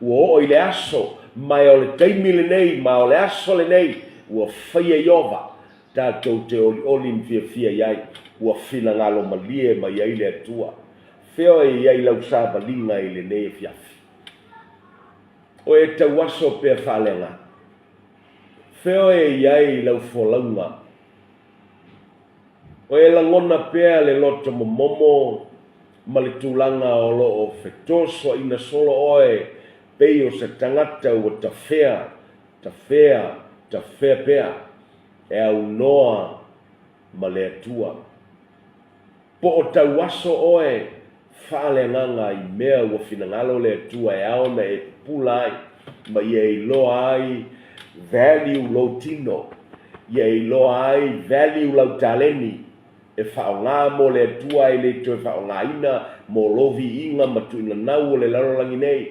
ua oo i le aso, ma e o le taimi lenei, ma o le aso lenei, ua faia Ieova, tatou te olioli ma fiafia i ai, ua finagalo malie mai ai le Atua. Fea e i ai lau savaliga i lenei afiafi? O e tauaso pea faaleagaga? Fea e i ai lau folauga? O e lagona pea le loto momomo ma le tulaga o lo o fetosoaina solo oe pei o se tagata ua tafea, tafea, tafea pea e aunoa ma le Atua. Po o tauaso oe faaleagaga i mea ua finagalo le Atua e ao ona e pupula ai ma ia e iloa ai value lou tino, ia e iloa ai value lau taleni e faaaoga mo le Atua ae le toe faaaogaina mo lou viiga ma tuuinanau o le lalolagi nei.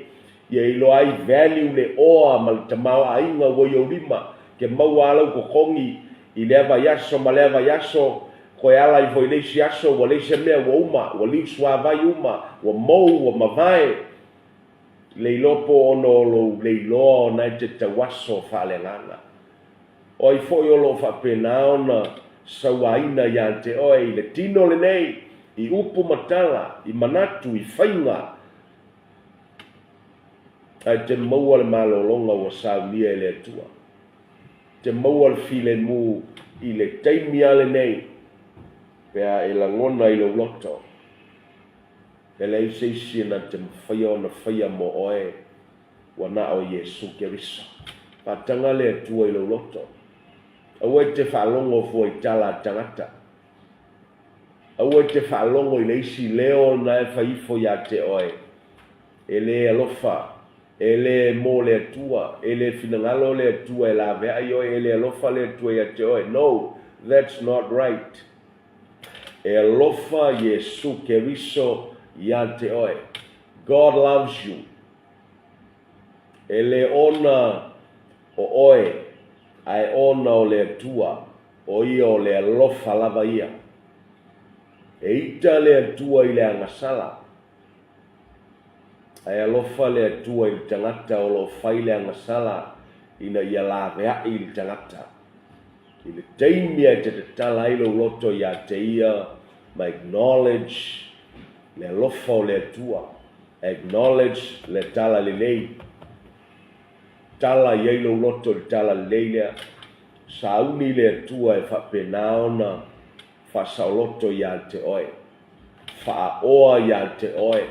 Ia e iloa ai value le oa ma le tamaoaiga ua i ou lima, ke maua a lau totogi i lea vaiaso ma lea vaiaso, toe ala ifo i le isi aso ua leai se mea, ua uma, ua liu suavai uma, ua mou, ua mavae. Le iloa po ona o lou le iloa ona e te tauaso faaleagaga. O ai foi o lo o faapena ona sauaina ia te oe i le tino lenei, i upu ma tala, i manatu, i faiga, ae te maua le malologa ua saunia e le Atua. Te maua le filemu i le taimi lava lenei pe a e lagona i lou loto, e leai se isi na te mafaia ona faia mo oe, ua na o Iesu Keriso. Faataga le Atua i lou loto. Aua e te faalogo fua i tala a tagata. Aua e te faalogo i le isi leo na e fai ifo ia te oe, E le alofa, e le mo le Atua, e le finagalo le Atua e laveai oe, e le alofa le Atua ia te oe. No, that's not right. E alofa Iesu Keriso ia te oe. God loves you. E le ona o oe, ae ona o le Atua, o ia o le alofa lava ia. E ita le Atua i le agasala, ae alofa le Atua i le tagata o lo o fai le agasala ina ia laveai le tagata. I le taimi e te tatala ai lou loto ia te ia ma acknowledge le alofa o le Atua, acknowledge le tala lelei, tala i ai lou loto i le tala lelei lea, sauni le Atua e faapena ona faasaoloto ia te oe, faaoa ia te oe,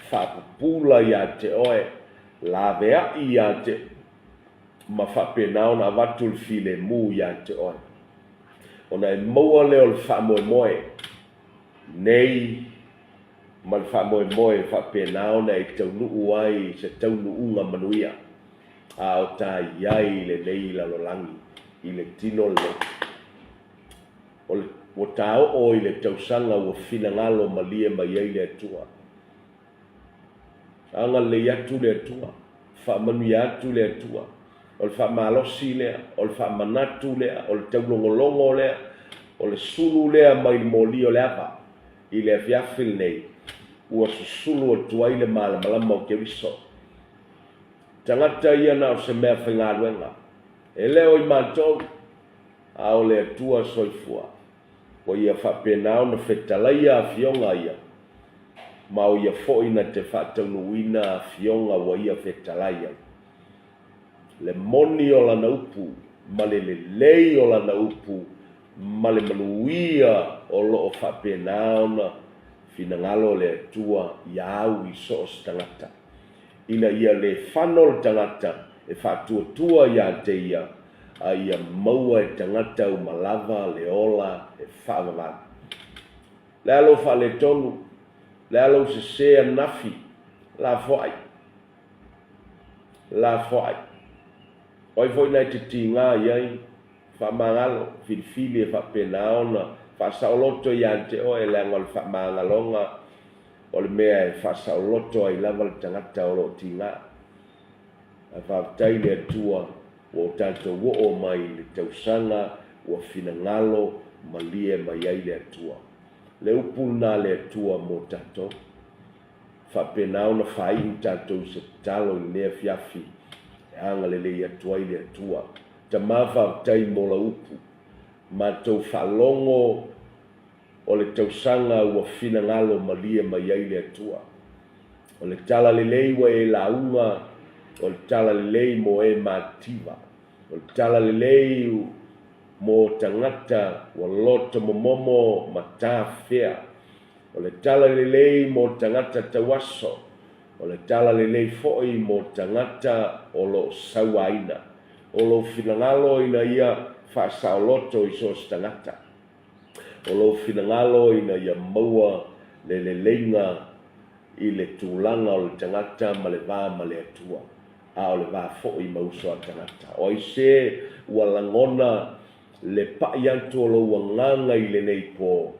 faapupula ia te oe, laveai ia te ma faapena ona avatu le filemu ia te oe. Ona e maua lea o le faamoemoe nei ma le faamoemoe e faapena ona e taunuu ai i se taunuuga manuia, a o ta i ai i lenei lalolagi i le tino lenei. O le, ua taoo i le tausaga ua finagalo malie mai ai le Atua. Agalelei atu le Atua, faamanuia atu le Atua. O le faamalosi lea, o le faamanatu lea, o le taulogologo lea, o le sulu lea mai le moli o le ava i le afiafi lenei, ua susulu atu ai le malamalama o Keriso. Tagata ia na o se mea faigaluega, e le o i matou, a o le Atua soifua. Ua ia faapena ona fetalaia afioga ia, ma o ia foi na te faataunuuina afioga ua ia fetalai ai. Le moni o lana upu, ma le lelei o lana upu, ma le manuia o lo o faapena ona finagalo le Atua ia au i so o se tagata, ina ia le fano le tagata e faatuatua ia te ia, a ia maua e tagata uma lava le ola e faavavau. Le a lou faaletonu, le a lou sese ananafi, lafoai, lafoai. O ai foi na e te tiga i ai, faamagalo, filifili e faapena ona faasaoloto ia te oe, leaga o le faamagaloga o le mea e faasaoloto ai lava le tagata o lo o tiga. Ae faafetai i le Atua ua o tatou oo mai i le tausaga ua finagalo malie mai ai le Atua. Le upu lena a le Atua mo tatou. Faapena ona faaiu tatou i se tatalo i lenei afiafi e agalelei atu ai le Atua. Tama faafetai mo lau upu. Matou faalogo o le tausaga ua finagalo malie mai ai le Atua. O le tala lelei ua e lauga, o le tala lelei mo e mativa. O le tala lelei mo tagata ua loto momomo ma tafea. O le tala lelei mo tagata tauaso. O le tala lelei foi mo tagata o lo o sauaina. O lou finagalo ina ia faasaoloto i so o se tagata. O lou finagalo ina ia maua le leleiga i le tulaga o le tagata ma le va ma le Atua, a o le va foi ma uso a tagata. O ai se ua lagona le paʻi atu o lou agaga i lenei po,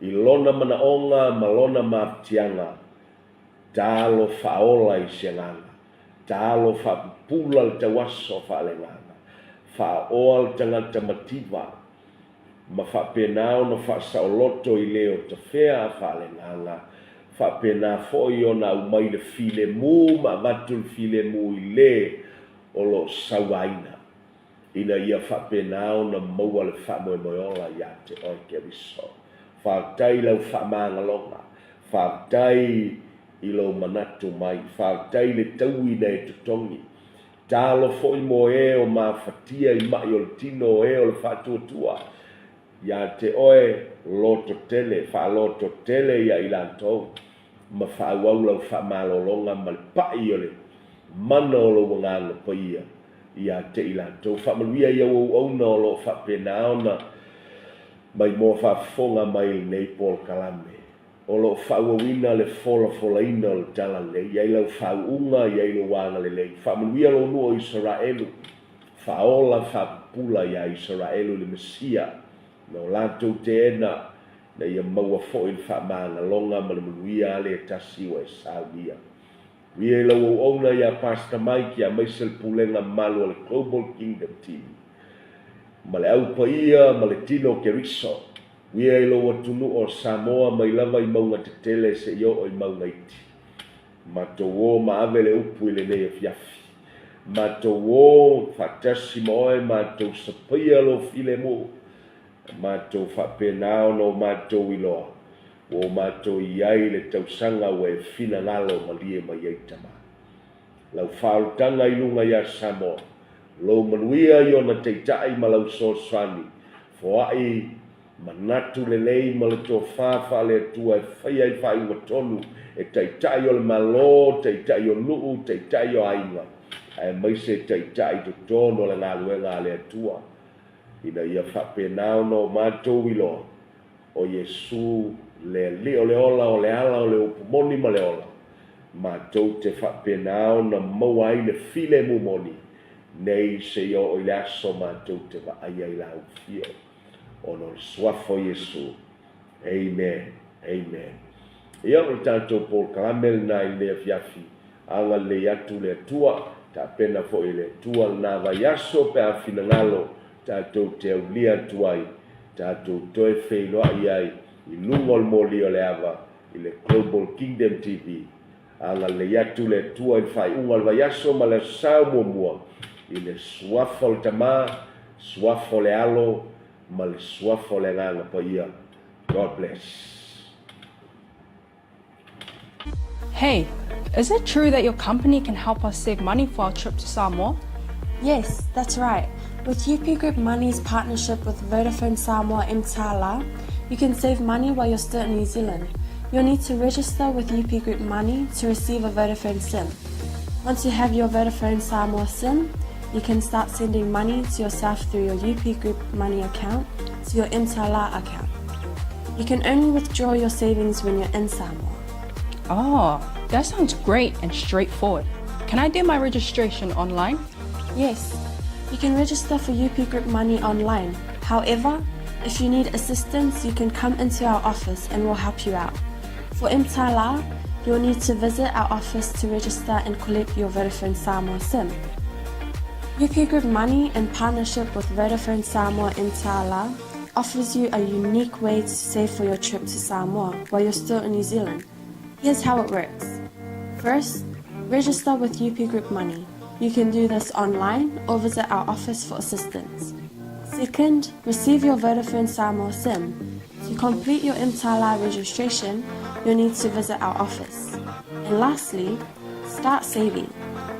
i lona manaoga ma lona mafatiaga, talo faaola i se agaga, talo faapupula le tauaso faaleagaga, faaoa le tagata mativa, ma faapena ona faasaoloto i le o tafea faaleagaga, faapena foi ona aumai le filemu ma avatu le filemu i le o lo o sauaina, ina ia faapena ona maua le faamoemoe ola ia te oe Keriso. Faafetai i lau faamagaloga, faafetai i lou manatu mai, faafetai i le taui na e totogi. Talo foi mo e o mafatia i maʻi o le tino o e o le faatuatua ia te oe loto tele, faaloto tele ia i latou ma faaauau lau faamalologa ma le paʻi o le mana o lou Agaga Paia ia te i latou. Faamanuia i au auauna o lo o faapena ona maimoa faafofoga mai i lenei polokalame. O lo o faaauauina le folafolaina o le Talalelei. I ai lau faauuga, i ai lou agalelei. Faamanuia lou nuu o Isaraelu. Faaola faapupula iā Isaraelu i le Mesia na o latou teena, ina ia maua foi le faamagaloga ma le manuia a le tasi ua e saunia. Uia i lau auauna iā Pastor Mike aemaise le pulega mamalu a le Global Kingdom TV ma le Au Paia ma le Tino o Keriso. Uia i lou atunuu o Samoa mai lava i mauga tetele seia oo i mauga iti. Matou o ma ave le upu i lenei afiafi. Matou o faatasi ma oe matou sapaia lou filemu. Matou faapena ona o matou iloa ua o matou i ai i le tausaga ua e finagalo malie mai ai Tama. Lau faaolataga i luga iā Samoa, lou manuia i ona taitai ma lau soasoani, foai manatu lelei ma le tofa faale-Atua e faia ai faaiuga tonu e taitai o le Malo, taitai o nuu, taitai o aiga, aemaise taitai i totonu o le galuega a le Atua, ina ia faapena ona o matou iloa O Iesu le Alii o le ola, o le ala o le upu moni ma le ola, matou te faapena ona maua ai le filemu moni nei seia oo i le aso matou te vaaia i lau afio, ona o le Suafa o Iesu. Amen. Amen. Ia, o le tatou polokalame lena i lenei afiafi, agalelei atu le Atua, tapena foi e le Atua lena vaiaso pe a finagalo tatou te aulia atu ai, tatou toe feiloai ai i luga o le moli o le ava i le Global Kingdom TV. Agalelei atu le Atua i le faaiuga o le vaiaso ma le Aso Sa muamua i le Suafa o le Tama, Suafa o le Alo ma le Suafa o le Agaga Paia. God bless. Hey, is it true that your company can help us save money for our trip to Samoa? Yes, that's right. With UP Group Money's partnership with Vodafone Samoa Mtala, you can save money while you're still in New Zealand. You'll need to register with UP Group Money to receive a Vodafone SIM. Once you have your Vodafone Samoa SIM, you can start sending money to yourself through your UP Group Money account to your Mtala account. You can only withdraw your savings when you're in Samoa. Oh, that sounds great and straightforward. Can I do my registration online? Yes, you can register for UP Group Money online. However, if you need assistance, you can come into our office and we'll help you out. For Mtala, you'll need to visit our office to register and collect your Vodafone Samoa SIM. UP Group Money, in partnership with Vodafone Samoa Mtala, offers you a unique way to save for your trip to Samoa while you're still in New Zealand. Here's how it works. First, register with UP Group Money. You can do this online or visit our office for assistance. Second, receive your Vodafone Samoa SIM. To complete your Mtala registration, you'll need to visit our office. And lastly, start saving.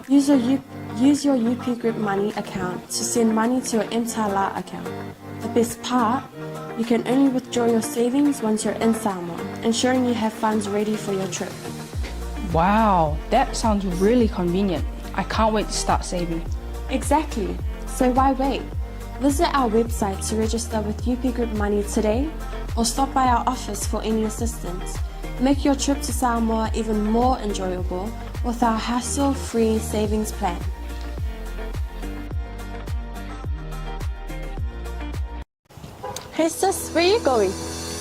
Use your, U- use your UP Group Money account to send money to your Mtala account. The best part, you can only withdraw your savings once you're in Samoa, ensuring you have funds ready for your trip. Wow, that sounds really convenient. I can't wait to start saving. Exactly. So why wait? Visit our website to register with UP Group Money today or stop by our office for any assistance. Make your trip to Samoa even more enjoyable with our hassle-free savings plan. Hey sis, where are you going?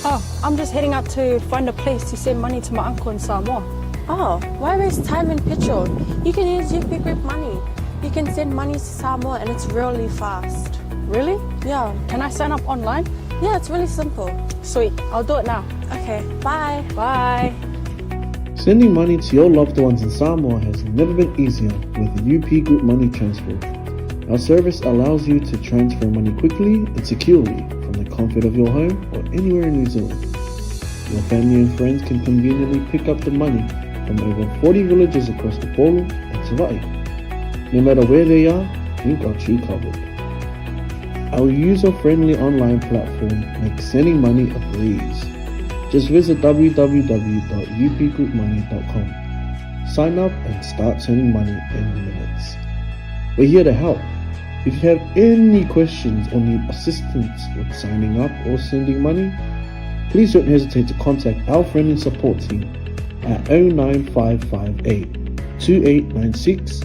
Oh, I'm just heading out to find a place to send money to my uncle in Samoa. Oh, why waste time and petrol? You can use UP Group Money. You can send money to Samoa and it's really fast. Really? Yeah. Can I sign up online? Yeah, it's really simple. Sweet, I'll do it now. Okay, bye. Bye. Sending money to your loved ones in Samoa has never been easier with UP Group Money Transfer. Our service allows you to transfer money quickly and securely from the comfort of your home or anywhere in New Zealand. Your family and friends can conveniently pick up the money from over 40 villages across the Polo and Savai'i. No matter where they are, we've got you covered. Our user-friendly online platform makes sending money a breeze. Just visit www.upgroupmoney.com. Sign up and start sending money in minutes. We're here to help. If you have any questions or need assistance with signing up or sending money, please don't hesitate to contact our friendly support team at 09558 2896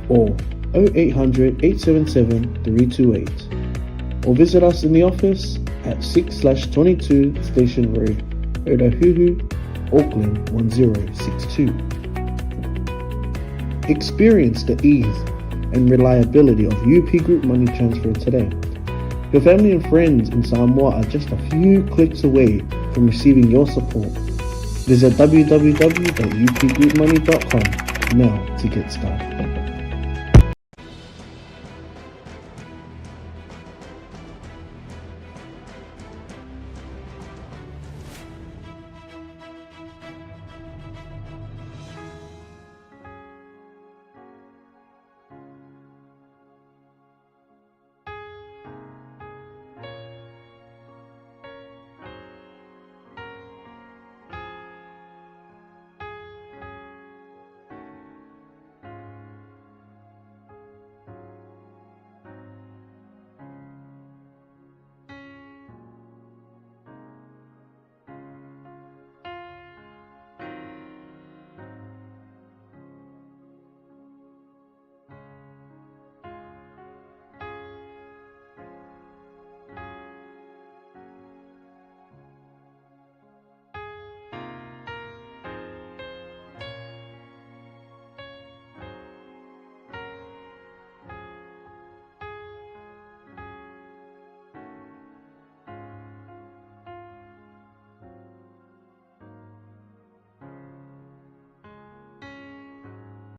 or 0800 877 328 or visit us in the office at 6/22 Station Road, Otahuhu, Auckland 1062. Experience the ease and reliability of UP Group Money Transfer today. Your family and friends in Samoa are just a few clicks away from receiving your support. Visit www.upgroupmoney.com now to get started.